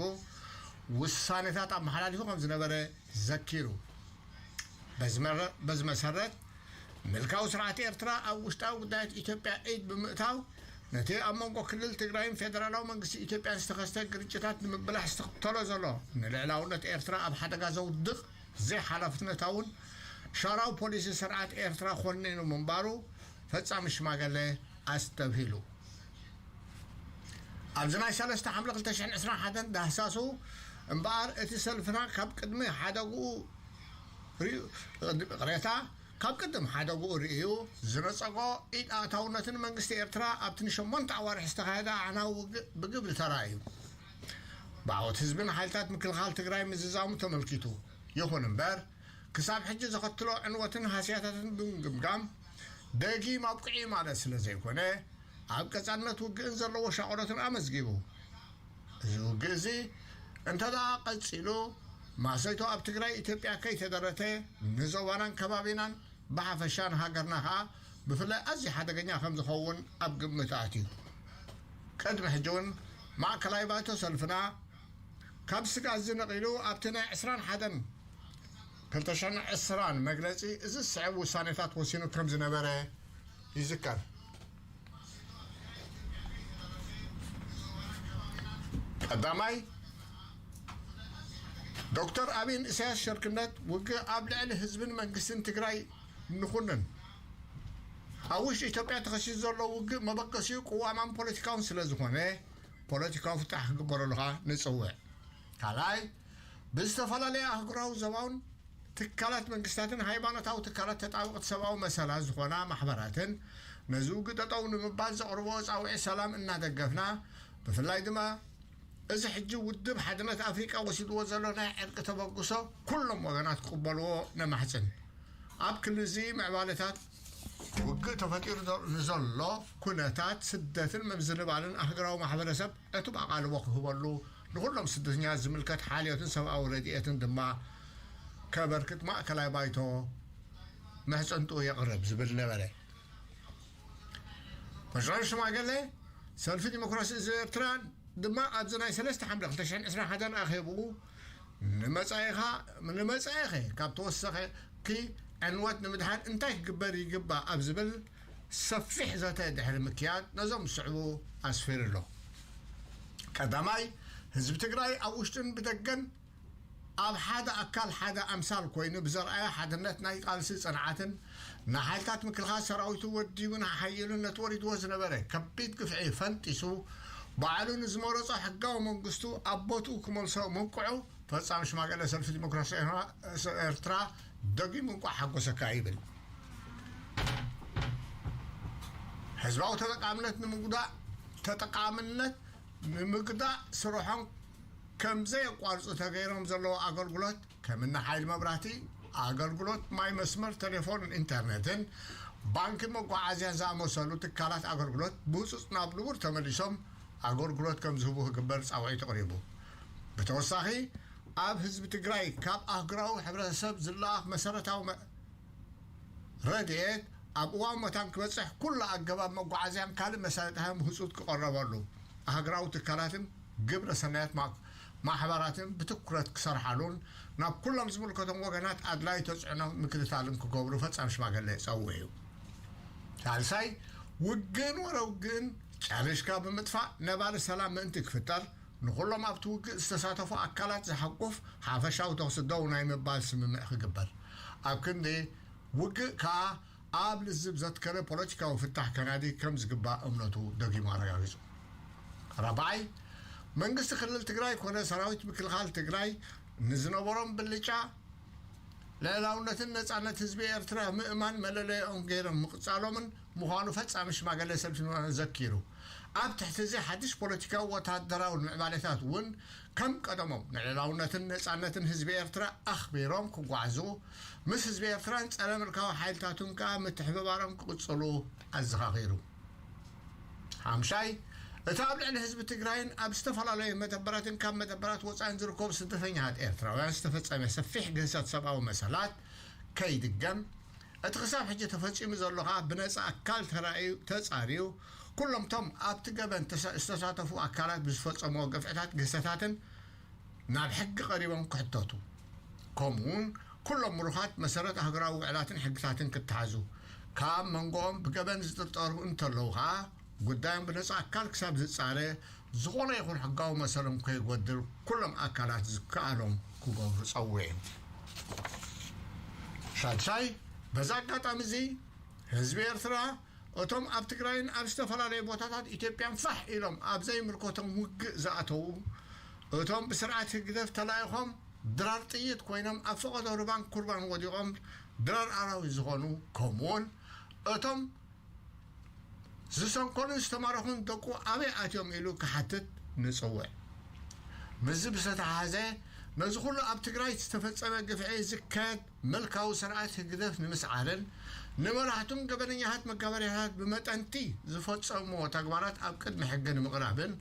ውሳኔታት ኣመሓላሊፉ ከም ዝነበረ ዘኪሩ። በዚ መሰረት ምልካዊ ስርዓት ኤርትራ ኣብ ውሽጣዊ ጉዳያት ኢትዮጵያ ኢድ ብምእታው ነቲ ኣብ መንጎ ክልል ትግራይን ፌደራላዊ መንግስቲ ኢትዮጵያን ዝተኸስተ ግርጭታት ንምብላሕ ዝተኽተሎ ዘሎ ንልዕላውነት ኤርትራ ኣብ ሓደጋ ዘውድቕ ዘይሓላፍነታውን ሻራዊ ፖሊሲ ስርዓት ኤርትራ ኮኒኑ ምንባሩ ፈጻሚ ሽማግሌ ኣስተብሂሉ። ኣብዚ ናይ ሰለስተ ሓምለ ክልተ ሽሕን ዕስራን ሓደን ዳህሳሱ እምበኣር እቲ ሰልፍና ካብ ቅድሚ ሓደግኡ ሪኡ ቅሬታ ካብ ቅድም ሓደግኡ ርእዩ ዝነጸጎ ኢድ ኣእታውነትን መንግስቲ ኤርትራ ኣብቲ ንሸሞንተ ኣዋርሕ ዝተኻየደ ኣዕናዊ ውግእ ብግብሪ ተራእዩ። ብዓወት ህዝብን ሓይልታት ምክልኻል ትግራይ ምዝዛሙ ተመልኪቱ። ይኹን እምበር ክሳብ ሕጂ ዘኸትሎ ዕንወትን ሃስያታትን ብምግምጋም ደጊም ኣብቅዒ ማለት ስለ ዘይኮነ ኣብ ቀጻልነት ውግእን ዘለዎ ሻቕሎትን ኣመዝጊቡ። እዚ ውግእ እዚ እንተ ደኣ ቀጺሉ ማሰይቶ ኣብ ትግራይ ኢትዮጵያ ከይተደረተ ንዞባናን ከባቢናን ብሓፈሻ ንሃገርና ኸኣ ብፍላይ ኣዝዩ ሓደገኛ ከም ዝኸውን ኣብ ግምት ኣትዩ። ቅድሚ ሕጂ እውን ማእከላይ ባይቶ ሰልፍና ካብ ስግኣት እዚ ነቒሉ ኣብቲ ናይ ዕስራን ሓደን ክልተ ሽሕን ዕስራን መግለጺ እዚ ዝስዕብ ውሳኔታት ወሲኑ ከም ዝነበረ ይዝከር። ቀዳማይ፣ ዶክተር ኣብይን ኢሳያስ ሸርክነት ውግእ ኣብ ልዕሊ ህዝብን መንግስትን ትግራይ ንኹንን። ኣብ ውሽጢ ኢትዮጵያ ተኸሲቱ ዘሎ ውግእ መበገሲኡ ቅዋማን ፖለቲካውን ስለ ዝኾነ፣ ፖለቲካዊ ፍታሕ ክግበረሉ ኸኣ ንጽውዕ። ካልኣይ፣ ብዝተፈላለየ ኣህጉራዊ ዞባውን ትካላት መንግስታትን ሃይማኖታዊ ትካላት ተጣበቕቲ ሰብኣዊ መሰላት ዝኾና ማሕበራትን ነዚ ውግእ ጠጠው ንምባል ዘቕርቦ ጻውዒት ሰላም እናደገፍና፣ ብፍላይ ድማ እዚ ሕጂ ውድብ ሓድነት ኣፍሪቃ ወሲድዎ ዘሎ ናይ ዕርቂ ተበግሶ ኩሎም ወገናት ክቕበልዎ ነማሕጽን። ኣብ ክሊ እዚ ምዕባለታት ውግእ ተፈጢሩ ዶ-፣ ንዘሎ ኩነታት ስደትን ምምዝንባልን ኣህጉራዊ ማሕበረሰብ ዕቱብ ኣቓልቦ ክህበሉ፣ ንኹሎም ስደተኛታት ዝምልከት ሓልዮትን ሰብኣዊ ረድኤትን ድማ ከበርክት ማእከላይ ባይቶ ምሕጽንትኡ የቕርብ ዝብል ነበረ። መሻርክቲ ሽማግለ ሰልፊ ዲሞክራሲ ህዝቢ ኤርትራ ድማ ኣብዚ ናይ ሰለስተ ሓምለ ክልተ ሽሕን ዕስራን ሓደን ኣኼብኡ ንመጻኢኻ፣ ንመጻኢኸ ካብ ተወሰኸኪ ዕንወት ንምድሓን እንታይ ክግበር ይግባእ ኣብ ዝብል ሰፊሕ ዘተ ድሕሪ ምክያድ ነዞም ዝስዕቡ ኣስፊሩ ኣሎ። ቀዳማይ፣ ህዝቢ ትግራይ ኣብ ውሽጥን ብደገን ኣብ ሓደ ኣካል ሓደ ኣምሳል ኮይኑ ብዘርኣዮ ሓድነት ናይ ቃልሲ ጽንዓትን ንሓይልታት ምክልኻል ሰራዊቱ ወዲቡን ሓይሉን ነቲ ወሪድዎ ዝነበረ ከቢድ ግፍዒ ፈንጢሱ ባዕሉ ንዝመረጾ ሕጋዊ መንግስቱ ኣብ ቦትኡ ክመልሶ ምብቅዑ ፈጻሚ ሽማግለ ሰልፊ ዲሞክራሲ ኤርትራ ደጊሙ እንቋዕ ሓጎሰካ ይብል። ህዝባዊ ተጠቃምነት ንምጉዳእ ተጠቃምነት ንምግዳእ ስርሖም ከም ዘየቋርጹ ተገይሮም ዘለዉ ኣገልግሎት ከምኒ ሓይሊ መብራህቲ፣ ኣገልግሎት ማይ፣ መስመር ቴሌፎንን ኢንተርኔትን፣ ባንክን መጓዓዝያን ዝኣመሰሉ ትካላት ኣገልግሎት ብህጹጽ ናብ ንቡር ተመሊሶም ኣገልግሎት ከም ዝህቡ ክግበር ጻውዒት ኣቕሪቡ። ብተወሳኺ ኣብ ህዝቢ ትግራይ ካብ ኣህጉራዊ ሕብረተሰብ ዝለኣኽ መሰረታዊ መ-፣ ረድኤት ኣብ እዋን መታን ክበጽሕ ኩሉ ኣገባብ መጓዓዝያን ካልእ መሳለጥያን ብህጹጽ ክቐረበሉ፣ ኣህጉራዊ ትካላትን ግብረ ሰናያት ማ-፣ ማሕበራትን ብትኩረት ክሰርሓሉን ናብ ኩሎም ዝምልከቶም ወገናት ኣድላዪ ተጽዕኖ ምክትታልን ክገብሩ ፈጻሚ ሽማግለ ጸዊዑ። ሳልሳይ፣ ውግእን ወረ ውግእን ጨሪሽካ ብምጥፋእ ነባሪ ሰላም ምእንቲ ክፍጠር ንኹሎም ኣብቲ ውግእ ዝተሳተፉ ኣካላት ዘሓቁፍ ሓፈሻዊ ተኹሲ ደው ናይ ምባል ስምምዕ ክግበር፣ ኣብ ክንዲ ውግእ ከኣ ኣብ ልዝብ ዘትከለ ፖለቲካዊ ፍታሕ ከናዲ ከም ዝግባእ እምነቱ ደጊሙ ኣረጋጊጹ። ራብዓይ፣ መንግስቲ ክልል ትግራይ ኮነ ሰራዊት ምክልኻል ትግራይ ንዝነበሮም ብልጫ ልዕላውነትን ነጻነት ህዝቢ ኤርትራ ምእማን መለለይኦም ገይሮም ምቕጻሎምን ምዃኑ ፈጻሚ ሽማግለ ሰልፊ ዘኪሩ። ኣብ ትሕቲ እዚ ሓድሽ ፖለቲካዊ ወተሃደራዊ ምዕባለታት እውን ከም ቀደሞም ንልዕላውነትን ነጻነትን ህዝቢ ኤርትራ ኣኽቢሮም ክጓዓዙ፣ ምስ ህዝቢ ኤርትራን ጸረ ምልካዊ ሓይልታቱን ከኣ ምትሕብባሮም ክቕጽሉ ኣዘኻኺሩ። ሓምሻይ፣ እቲ ኣብ ልዕሊ ህዝቢ ትግራይን ኣብ ዝተፈላለዩ መደበራትን ካብ መደበራት ወጻኢን ዝርከቡ ስደተኛታት ኤርትራውያን ዝተፈጸመ ሰፊሕ ግህሰት ሰብኣዊ መሰላት ከይድገም፣ እቲ ክሳብ ሕጂ ተፈጺሙ ዘሎ ከኣ ብነጻ ኣካል ተራእዩ፣ ተጻርዩ፣ ኩሎም እቶም ኣብቲ ገበን ተሳ-፣ ዝተሳተፉ ኣካላት ብዝፈጸምዎ ግፍዕታት ግህሰታትን ናብ ሕጊ ቀሪቦም ክሕተቱ፣ ከምኡውን ኩሎም ምሩኻት መሰረት ኣህጉራዊ ውዕላትን ሕግታትን ክተሓዙ፣ ካብ መንጎኦም ብገበን ዝጥርጠሩ እንተለዉ ኸኣ ጉዳዮም ብነጻ ኣካል ክሳብ ዝጻረ፣ ዝኾነ ይኹን ሕጋዊ መሰሎም ከይጎድል ኩሎም ኣካላት ዝከኣሎም ክገብሩ ጸዊዑ። ሻድሻይ፣ በዚ ኣጋጣሚ እዚ ህዝቢ ኤርትራ እቶም ኣብ ትግራይን ኣብ ዝተፈላለዩ ቦታታት ኢትዮጵያን ፋሕ ኢሎም ኣብ ዘይምልከቶም ውግእ ዝኣተዉ፣ እቶም ብስርዓት ህግደፍ ተላኢኾም ድራር ጥይት ኮይኖም ኣብ ፈቐዶ ርባን ኩርባን ወዲቖም ድራር ኣራዊት ዝኾኑ፣ ከምኡውን እቶም ዝሰንከሉን ዝተማረኹን ደቁ ኣበይ ኣትዮም ኢሉ ክሓትት ንጽውዕ። ምስዚ ብዝተተሓሓዘ፣ ነዚ ኩሉ ኣብ ትግራይ ዝተፈጸመ ግፍዒ ዝካየድ ምልካዊ ስርዓት ህግደፍ ንምስዓርን ንመራሕቱን ገበነኛታት መጋበርያታት ብመጠንቲ ዝፈጸምዎ ተግባራት ኣብ ቅድሚ ሕጊ ንምቕራብን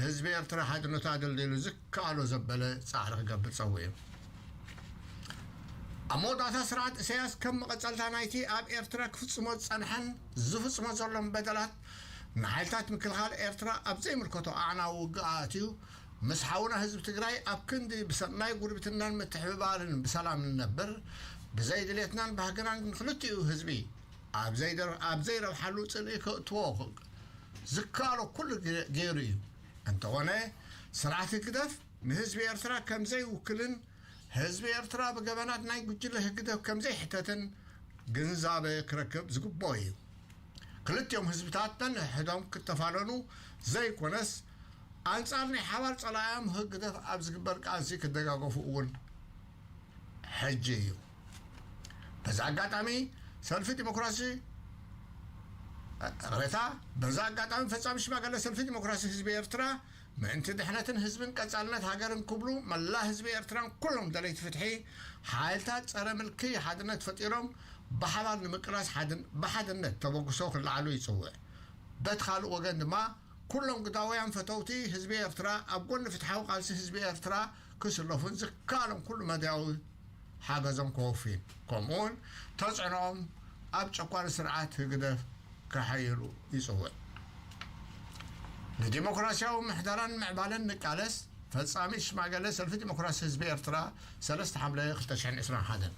ህዝቢ ኤርትራ ሓድነቱ ኣደልዲሉ ዝከኣሎ ዘበለ ጻዕሪ ክገብር ጸዊዑ። ኣብ መወዳእታ ስርዓት ኢሳያስ ከም መቐጸልታ ናይቲ ኣብ ኤርትራ ክፍጽሞ ዝጸንሐን ዝፍጽሞ ዘሎን በደላት ንሓይልታት ምክልኻል ኤርትራ ኣብ ዘይምልከቶ ኣዕናዊ ውግእ ኣእትዩ፣ ምስ ሓውና ህዝቢ ትግራይ ኣብ ክንዲ ብሰናይ ጉርብትናን ምትሕብባርን ብሰላም ንነብር፣ ብዘይ ድሌትናን ባህግናን ንክልቲኡ ህዝቢ ኣብ ዘይደር-፣ ኣብ ዘይረብሓሉ ጽልኢ ከእትዎ ዝከኣሎ ኩሉ ገ-፣ ገይሩ እዩ። እንተኾነ፣ ስርዓት ህግደፍ ንህዝቢ ኤርትራ ከም ዘይውክልን ህዝቢ ኤርትራ ብገበናት ናይ ጉጅለ ህግደፍ ከም ዘይሕተትን ግንዛበ ክረክብ ዝግብኦ እዩ። ክልቲኦም ህዝብታት ነንሕድሕዶም ክተፋለኑ ዘይኮነስ፣ ኣንጻር ናይ ሓባር ጸላእዮም ህግደፍ ኣብ ዝግበር ቃልሲ ክደጋገፉ እውን ሕጂ እዩ። በዚ ኣጋጣሚ ሰልፊ ዲሞክራሲ፣ ቅሬታ፣ በዚ ኣጋጣሚ ፈጻሚ ሽማግለ ሰልፊ ዲሞክራሲ ህዝቢ ኤርትራ ምእንቲ ድሕነትን ህዝብን ቀጻልነት ሃገርን ክብሉ መላ ህዝቢ ኤርትራን ኩሎም ደለይቲ ፍትሒ ሓይልታት ጸረ ምልኪ ሓድነት ፈጢሮም ብሓባር ንምቅላስ ሓድን-፣ ብሓድነት ተበግሶ ክለዓሉ ይጽውዕ። በቲ ካልእ ወገን ድማ ኩሎም ግዳውያን ፈተውቲ ህዝቢ ኤርትራ ኣብ ጎኒ ፍትሓዊ ቃልሲ ህዝቢ ኤርትራ ክስለፉን ዝከኣሎም ኩሉ መዳያዊ ሓገዞም ከወፍዩን፣ ከምኡውን ተጽዕኖኦም ኣብ ጨቋኒ ስርዓት ህግደፍ ከሐይሉ ይጽውዕ። ንዲሞክራሲያዊ ምሕደራን ምዕባለን ንቃለስ። ፈጻሚ ሽማገለ ሰልፊ ዲሞክራሲ ህዝቢ ኤርትራ፣ ሰለስተ ሓምለ ክልተ ሽሕን ዕስራን ሓደን።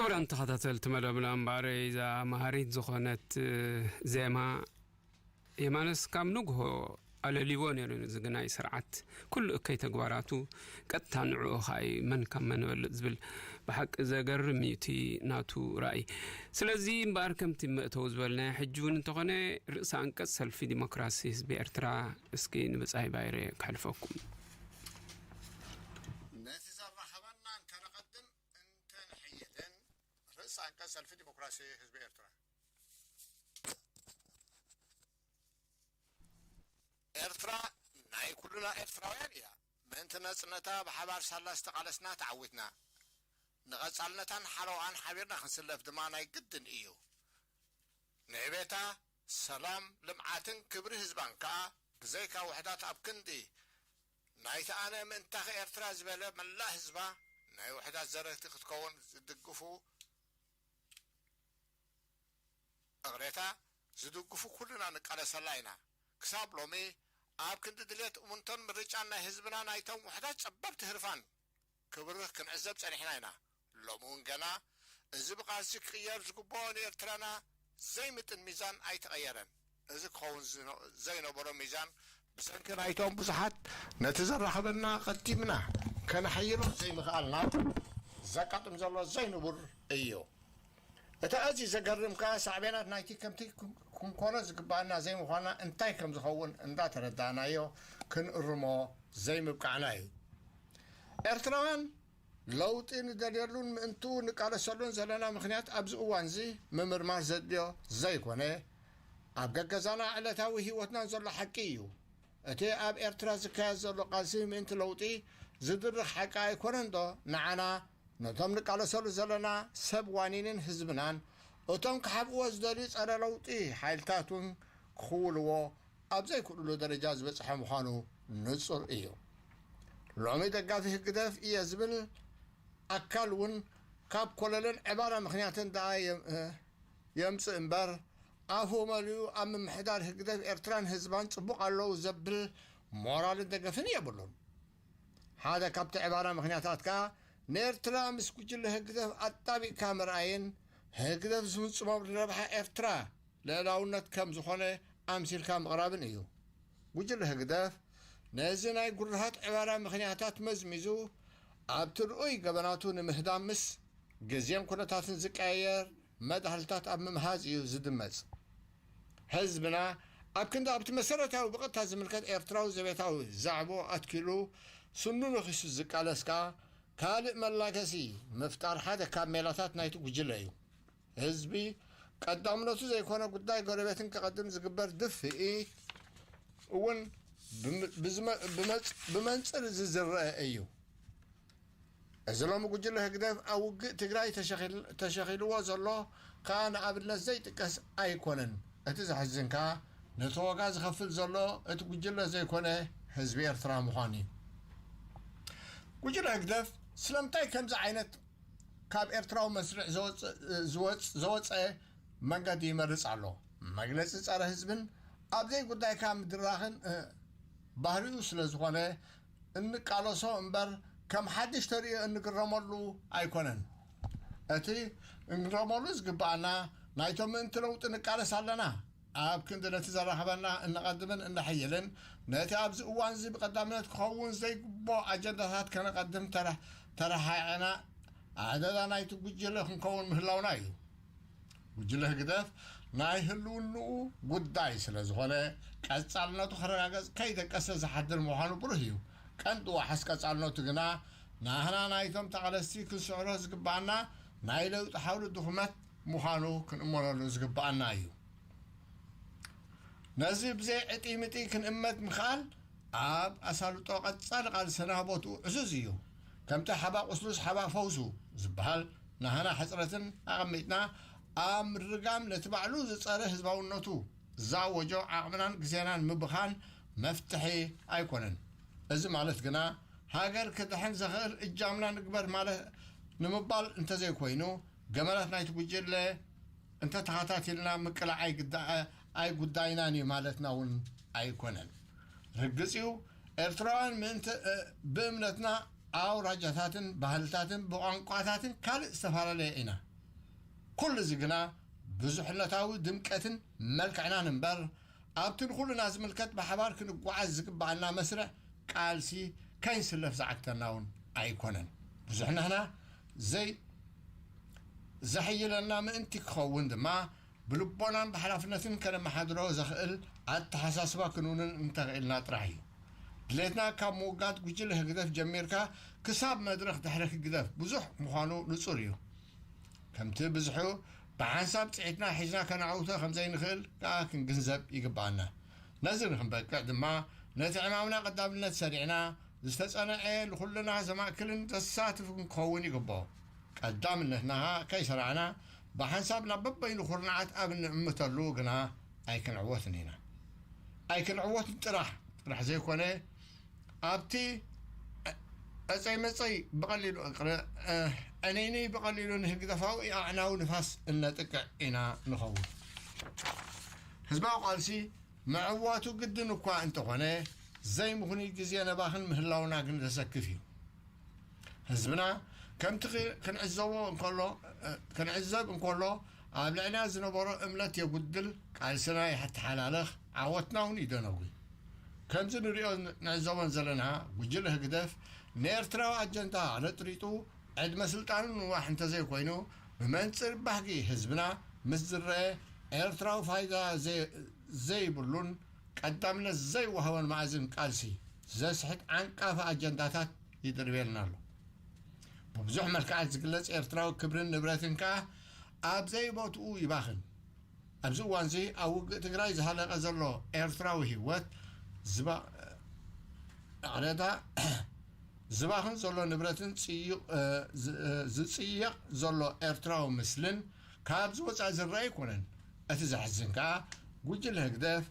ክቡራን ተኸታተልቲ መደብና፣ እምበኣር እዛ መሃሪት ዝኾነት ዜማ የማነስ ካብ ንግሆ ኣለልይዎ ነይሩ። እዚ ግናይ ስርዓት ኩሉ እከይ ተግባራቱ ቀጥታ ንዕኡ ኸኣ እዩ፣ መን ካብ መን ይበልጽ ዝብል ብሓቂ ዘገርም እዩ እቲ ናቱ ራእይ። ስለዚ እምበኣር ከምቲ መእተዊ ዝበልናዮ ሕጂ እውን እንተኾነ ርእሰ ኣንቀጽ ሰልፊ ዲሞክራሲ ህዝቢ ኤርትራ እስኪ ንብጻይ ባይረ ከሕልፈኩም። ነቲ ዘራኸበናን ከነቐድም እንተንሕይልን ርእሰ ኣንቀጽ ሰልፊ ዲሞክራሲ ህዝቢ ኤርትራ። ኤርትራ ናይ ኩልና ኤርትራውያን እያ። ምእንቲ ነጽነታ ብሓባር ሳላ ዝተቓለስና ተዓዊትና። ንቐጻልነታን ሓለዋኣን ሓቢርና ክንስለፍ ድማ ናይ ግድን እዩ። ንዕቤታ፣ ሰላም፣ ልምዓትን ክብሪ ህዝባን ከኣ ብዘይካ ውሕዳት ኣብ ክንዲ ናይቲ ኣነ ምእንታኺ ኤርትራ ዝበለ መላእ ህዝባ ናይ ውሕዳት ዘረግቲ ክትከውን ዝድግፉ እቕሬታ ዝድግፉ ኩልና ንቃለሰላ ኢና። ክሳብ ሎሚ ኣብ ክንዲ ድሌት እሙንቶን ምርጫን ናይ ህዝብና ናይቶም ውሕዳት ጸበብቲ ህርፋን ክብርኽ ክንዕዘብ ጸኒሕና ኢና። ሎሚ እውን ገና እዚ ብቃልሲ ክቕየር ዝግብኦ ንኤርትራና ዘይምጥን ሚዛን ኣይተቐየረን። እዚ ክኸውን ዝነ-፣ ዘይነበሮ ሚዛን ብሰንኪ ናይቶም ብዙሓት ነቲ ዘራኽበና ቀዲምና ከነሐይሎ ዘይምኽኣልና ዘጋጥም ዘሎ ዘይንቡር እዩ። እቲ ኣዝዩ ዘገርም ከኣ ሳዕቤናት ናይቲ ከምቲ ክን-፣ ክንኮኖ ዝግባኣና ዘይምዃንና እንታይ ከም ዝኸውን እንዳተረዳእናዮ ክንእርሞ ዘይምብቃዕና እዩ። ኤርትራውያን ለውጢ ንደልየሉን ምእንትኡ ንቃለሰሉን ዘለና ምኽንያት ኣብዚ እዋንዚ ምምርማር ዘድልዮ ዘይኮነ፣ ኣብ ገገዛና ዕለታዊ ህይወትናን ዘሎ ሓቂ እዩ። እቲ ኣብ ኤርትራ ዝካየድ ዘሎ ቃልሲ ምእንቲ ለውጢ ዝድርኽ ሓቂ ኣይኮነን ዶ ንዓና ነቶም ንቃለሰሉ ዘለና ሰብ ዋኒንን ህዝብናን፣ እቶም ክሓብእዎ ዝደልዩ ጸረ ለውጢ ሓይልታት እውን ክኽውልዎ ኣብ ዘይክእልሉ ደረጃ ዝበጽሐ ምዃኑ ንጹር እዩ። ሎሚ ደጋፊ ህግደፍ እየ ዝብል ኣካል እውን ካብ ኮለልን ዕባራ ምኽንያትን ደኣ የም-፣ የምጽእ እምበር፣ ኣፉ መሊኡ ኣብ ምምሕዳር ህግደፍ ኤርትራን ህዝባን ጽቡቕ ኣለዉ ዘብል ሞራልን ደገፍን የብሉን። ሓደ ካብቲ ዕባራ ምኽንያታት ከኣ ንኤርትራ ምስ ጉጅለ ህግደፍ ኣጣቢቕካ ምርኣይን ህግደፍ ዝምጽሞ ረብሓ ኤርትራ ልዕላውነት ከም ዝኾነ ኣምሲልካ ምቕራብን እዩ። ጉጅለ ህግደፍ ነዚ ናይ ጉርሃት ዕባራ ምኽንያታት መዝሚዙ ኣብቲ ርኡይ ገበናቱ ንምህዳም ምስ ግዜን ኩነታትን ዝቀያየር መዳህልታት ኣብ ምምሃዝ እዩ ዝድመጽ። ህዝብና ኣብ ክንዲ ኣብቲ መሰረታዊ ብቐጥታ ዝምልከት ኤርትራዊ ዘቤታዊ ዛዕባኡ ኣትኪሉ ስኑ ነኺሱ ዝቃለስ ከኣ ካልእ መላገሲ ምፍጣር ሓደ ካብ ሜላታት ናይቲ ጉጅለ እዩ። ህዝቢ ቀዳምነቱ ዘይኮነ ጉዳይ ጎረቤትን ከቐድም ዝግበር ድፍኢት እውን ብም-፣ ብዝመ-፣ ብመጽ-፣ ብመንጽር እዚ ዝረአ እዩ። እዚ ሎሚ ጉጅለ ህግደፍ ኣብ ውግእ ትግራይ ተሸኺል-፣ ተሸኺልዎ ዘሎ ከኣ ንኣብነት ዘይጥቀስ ኣይኮነን። እቲ ዘሕዝን ከኣ ነቲ ዋጋ ዝኸፍል ዘሎ እቲ ጉጅለ ዘይኮነ ህዝቢ ኤርትራ ምዃኑ እዩ። ጉጅለ ህግደፍ ስለምንታይ ከምዚ ዓይነት ካብ ኤርትራዊ መስርዕ ዘወጽ-፣ ዝወጽ-፣ ዘወጸ መንገዲ ይመርጽ ኣሎ? መግለጺ ጸረ ህዝብን ኣብ ዘይጉዳይካ ምድራኽን፣ እ፣ ባህሪኡ ስለ ዝኾነ እንቃለሶ እምበር ከም ሓድሽ ተርእዮ እንግረመሉ ኣይኮነን። እቲ እንግረመሉ ዝግባኣና ናይቶም ምእንቲ ለውጢ ንቃለስ ኣለና። ኣብ ክንዲ ነቲ ዘራኽበና እነቐድምን እነሐይልን፣ ነቲ ኣብዚ እዋን እዚ ብቐዳምነት ክኸውን ዘይግብኦ ኣጀንዳታት ከነቐድም ተረ-፣ ተረሓሒቕና ኣደዳ ናይቲ ጉጅለ ክንከውን ምህላውና እዩ። ጉጅለ ህግደፍ ናይ ህልውንኡ ጉዳይ ስለ ዝኾነ፣ ቀጻልነቱ ክረጋገጽ ከይደቀሰ ዝሓድር ምዃኑ ብሩህ እዩ። ቀንዲ ዋሕስ ቀጻልነቱ ግና፣ ናህና ናይቶም ተቓለስቲ ክንስዕሮ ዝግባኣና ናይ ለውጢ ሓውሊ ድኹመት ምዃኑ ክንእመነሉ ዝግባኣና እዩ። ነዚ ብዘይ ዕጢ ምጢ ክንእመት ምኽኣል፣ ኣብ ኣሳልጦ ቀጻሊ ቃልስና ቦትኡ ዕዙዝ እዩ። ከምቲ ሓባእ ቁስሉስ ሓባእ ፈውሱ ዝበሃል፣ ናህና ሕጽረትን ኣቐሚጥና፣ ኣብ ምርጋም ነቲ ባዕሉ ዝጸረ ህዝባውነቱ ዝኣወጆ ዓቕምናን ግዜናን ምብኻን መፍትሒ ኣይኮነን። እዚ ማለት ግና፣ ሃገር ክድሕን ዘኽእል እጃምና ንግበር ማለት ንምባል እንተዘይኮይኑ፣ ገመላት ናይቲ ጉጅለ እንተተኸታቲልና ምቅላዕ ኣይግዳ-፣ ኣይጉዳይናን እዩ ማለትና እውን ኣይኮነን። ርግጽ እዩ፣ ኤርትራውያን ምእንቲ፣ እ፣ ብእምነትና፣ ኣውራጃታትን ባህልታትን ብቋንቋታትን ካልእ ዝተፈላለየ ኢና። ኩሉ እዚ ግና ብዙሕነታዊ ድምቀትን መልክዕናን እምበር፣ ኣብቲ ንኹልና ዝምልከት ብሓባር ክንጓዓዝ ዝግብኣና መስርዕ ቃልሲ ከይንስለፍ ዝዓግተና እውን ኣይኮነን። ብዙሕነትና ዘይ-፣ ዘሕይለና ምእንቲ ክኸውን ድማ፣ ብልቦናን ብሓላፍነትን ከነመሓድሮ ዘኽእል ኣተሓሳስባ ክንውንን እንተኽኢልና ጥራሕ እዩ። ድሌትና ካብ ምውጋድ ጉጅለ ህግደፍ ጀሚርካ ክሳብ መድረኽ ድሕሪ ህግደፍ ብዙሕ ምዃኑ ንጹር እዩ። ከምቲ ብዝሑ ብሓንሳብ ጽዒትና ሒዝና ከነዐውቶ ከም ዘይንኽእል ከኣ ክንግንዘብ ይግብኣና። ነዚ ንኽንበቅዕ ድማ ነቲ ዕማምና ቀዳምነት ሰሪዕና ዝተጸንዐ ንኹልና ዘማእክልን ዘሳትፍን ክኸውን ይግብኦ። ቀዳምነትና ከይሰራዕና ብሓንሳብ ናብ በበይኑ ኩርናዓት ኣብ እንእምተሉ ግና ኣይክንዕወትን ኢና። ኣይክንዕወትን ጥራሕ ጥራሕ ዘይኮነ ኣብቲ ዕፀይ መፀይ ብቐሊሉ ዕነይነይ ብቐሊሉ ንህግደፋዊ ኣዕናዊ ንፋስ እነጥቅዕ ኢና ንኸውን። ህዝባዊ ቃልሲ ምዕዋቱ ግድን እኳ እንተኾነ ዘይምኽኑይ ግዜ ነባኽን ምህላውና ግን ዘሰክፍ እዩ። ህዝብና ከምቲ ክ-፣ ክንዕዘቦ እንከሎ፣ እ፣ ክንዕዘብ እንከሎ ኣብ ልዕልና ዝነበሮ እምነት የጉድል፣ ቃልስና ይተሓላለኽ፣ ዓወትና እውን ይደነጉ። ከምዚ ንሪኦ ንዕዘቦን ዘለና ጉጅለ ህግደፍ ንኤርትራዊ ኣጀንዳ ኣነጥሪጡ ዕድመ ስልጣኑ ንዋሕ እንተዘይኮይኑ ብመንጽር ባህጊ ህዝብና ምስ ዝረአ ኤርትራዊ ፋይዳ ዘይ-፣ ዘይብሉን ቀዳምነት ዘይወሃቦን መኣዝን ቃልሲ ዘስሕት ዓንቃፊ ኣጀንዳታት ይድርብየልና ኣሎ። ብብዙሕ መልክዓት ዝግለጽ ኤርትራዊ ክብርን ንብረትን ከኣ ኣብ ዘይቦትኡ ይባኽን። ኣብዚ እዋንዚ ኣብ ውግእ ትግራይ ዝሃለቐ ዘሎ ኤርትራዊ ህይወት ዝባ-፣ ይቕሬታ፣ ዝባኽን ዘሎ ንብረትን ጽዩቕ፣ እ፣ ዝ-፣ እ፣ ዝጽየቕ ዘሎ ኤርትራዊ ምስልን ካብዚ ወጻኢ ዝረአ ኣይኮነን። እቲ ዘሕዝን ከኣ ጉጅለ ህግደፍ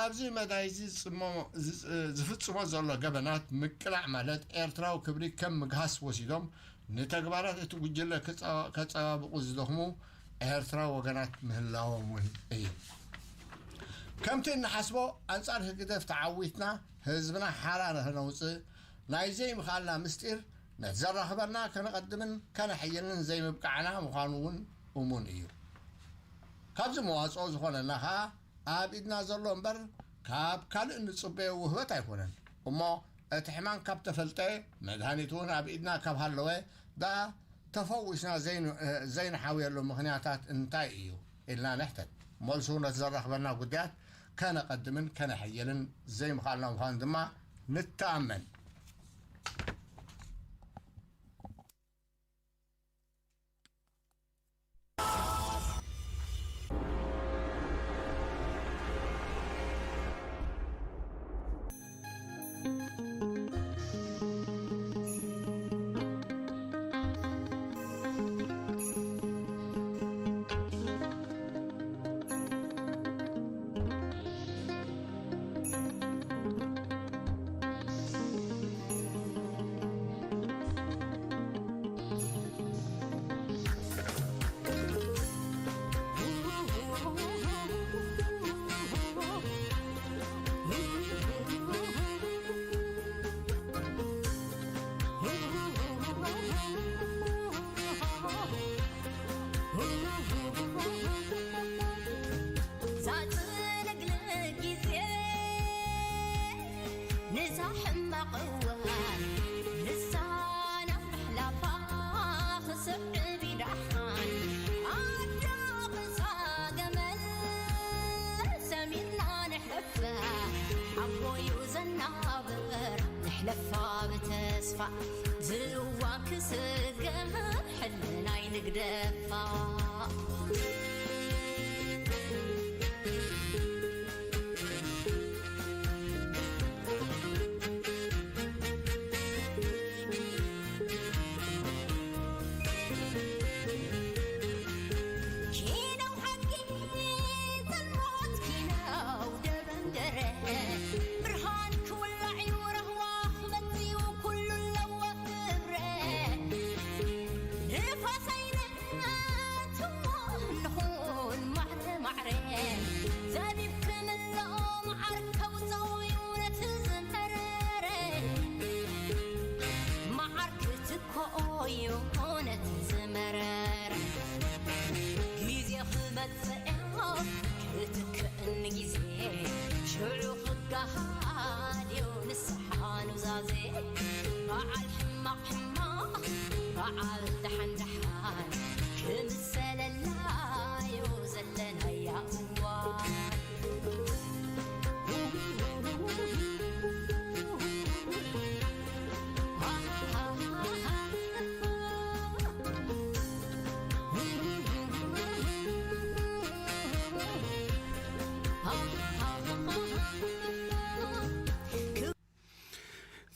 ኣብዚ መዳይ እዚ ዝጽሞ-፣ ዝጽ-፣ ዝፍጽሞ ዘሎ ገበናት ምቅላዕ ማለት ኤርትራዊ ክብሪ ከም ምግሃስ ወሲዶም ንተግባራት እቲ ጉጅለ ክጸ-፣ ከጸባብቑ ዝደኽሙ ኤርትራዊ ወገናት ምህላዎም እውን እዩ። ከምቲ እንሓስቦ ኣንጻር ህግደፍ ተዓዊትና ህዝብና ሓራ ንኽነውጽእ ናይ ዘይምኽኣልና ምስጢር ነቲ ዘራኽበና ከነቐድምን ከነሕይልን ዘይምብቃዕና ምዃኑ እውን እሙን እዩ። ካብዚ መዋጽኦ ዝኾነና ኸኣ ኣብ ኢድና ዘሎ እምበር ካብ ካልእ እንጽበዮ ውህበት ኣይኮነን። እሞ እቲ ሕማም ካብ ተፈልጠ መድሃኒት እውን ኣብ ኢድና ካብ ሃለወ ደኣ ተፈዊስና ዘይን-፣ ዘይንሓውየሉ ምኽንያታት እንታይ እዩ ኢልና ንሕተት። መልሱ ነቲ ዘራኽበና ጉዳያት ከነቐድምን ከነሕይልን ዘይምኽኣልና ምዃኑ ድማ ንተኣመን። ክትክእን ግዜ ሽዑ ክጋሃድ እዩ ንስሓ ኑዛዜ። በዓል ሕማቕ ሕማቕ በዓል ደሓን ደሓን ክምሰለላ እዩ ዘለናያ እዋን።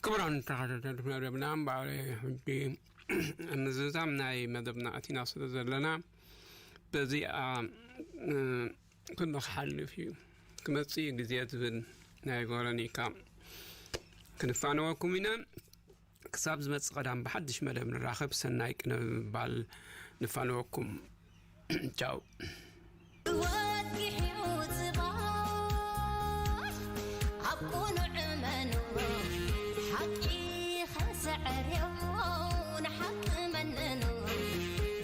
ክቡራን ተኸታተልቲ መደብና፣ እምበኣር ሕጂ ምዝዛም ናይ መደብና ኣቲና ስለ ዘለና፣ በዚኣ፣ እ፣ ኩሉ ክሓልፍ እዩ፣ ክመጽእ እዩ ግዜ ዝብል ናይ ቨሮኒካ ክንፋነወኩም ኢና። ክሳብ ዝመጽእ ቀዳም ብሓድሽ መደብ ንራኸብ። ሰናይ ቅነ ብምባል ንፋነወኩም። ቻው። ወጊሑ ጽባሕ ኣብ ቅኑዕ መኑ ሓቂ ከሰዕርዮ ንሓቂ መነኑ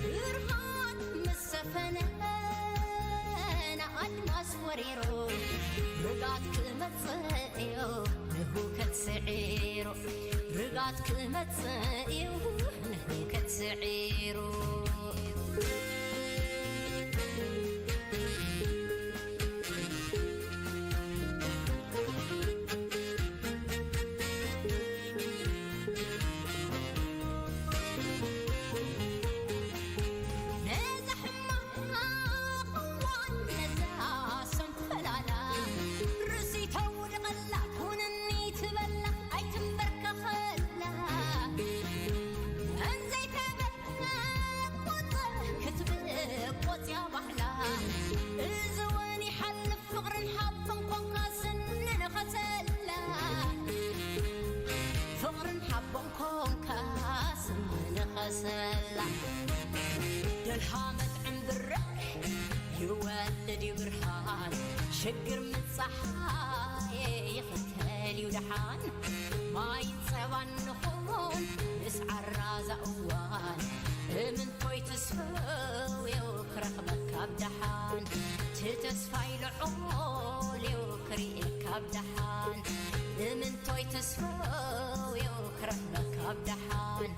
ብርሃን ምስ ሰፈነ ንኣድማስ ወሪሩ ርጋት ክመጽእ እዩ ንህውከት ስዒሩ ርጋት ክመጽእ እዩ ንህውከት ስዒሩ። ነዛ ሕማቕ እዋን ነዛ ሰንፈላላ ርእሲ ተውድቐላ ኩንኒ ትበላ ኣይትንበርከኸላ እንዘይተበቆጸ ክትብቆጽያ ባህላ እዚ እውን ይሓልፍ ፍቕርን ሓቦን ኮንካ ስንንኸሰላ ፍቕርን ሓቦን ኮንካ ስንንኸሰላ ደልሃ መጥዕም ብርክ ይወልድ እዩ ብርሃን ሽግር ምጻሓይ ይኽተል እዩ ደሓን ማይ ጸባን ንኹን ምስ ዓራዛ እዋን እምንቶይ ትስፈው ክረኽበካ ኣብ ደሓን እቲ ተስፋይ ልዑል እዩ ክርእየካ ኣብ ደሓን እምንቶይ ትስፈው ክረኽበካ ኣብ ደሓን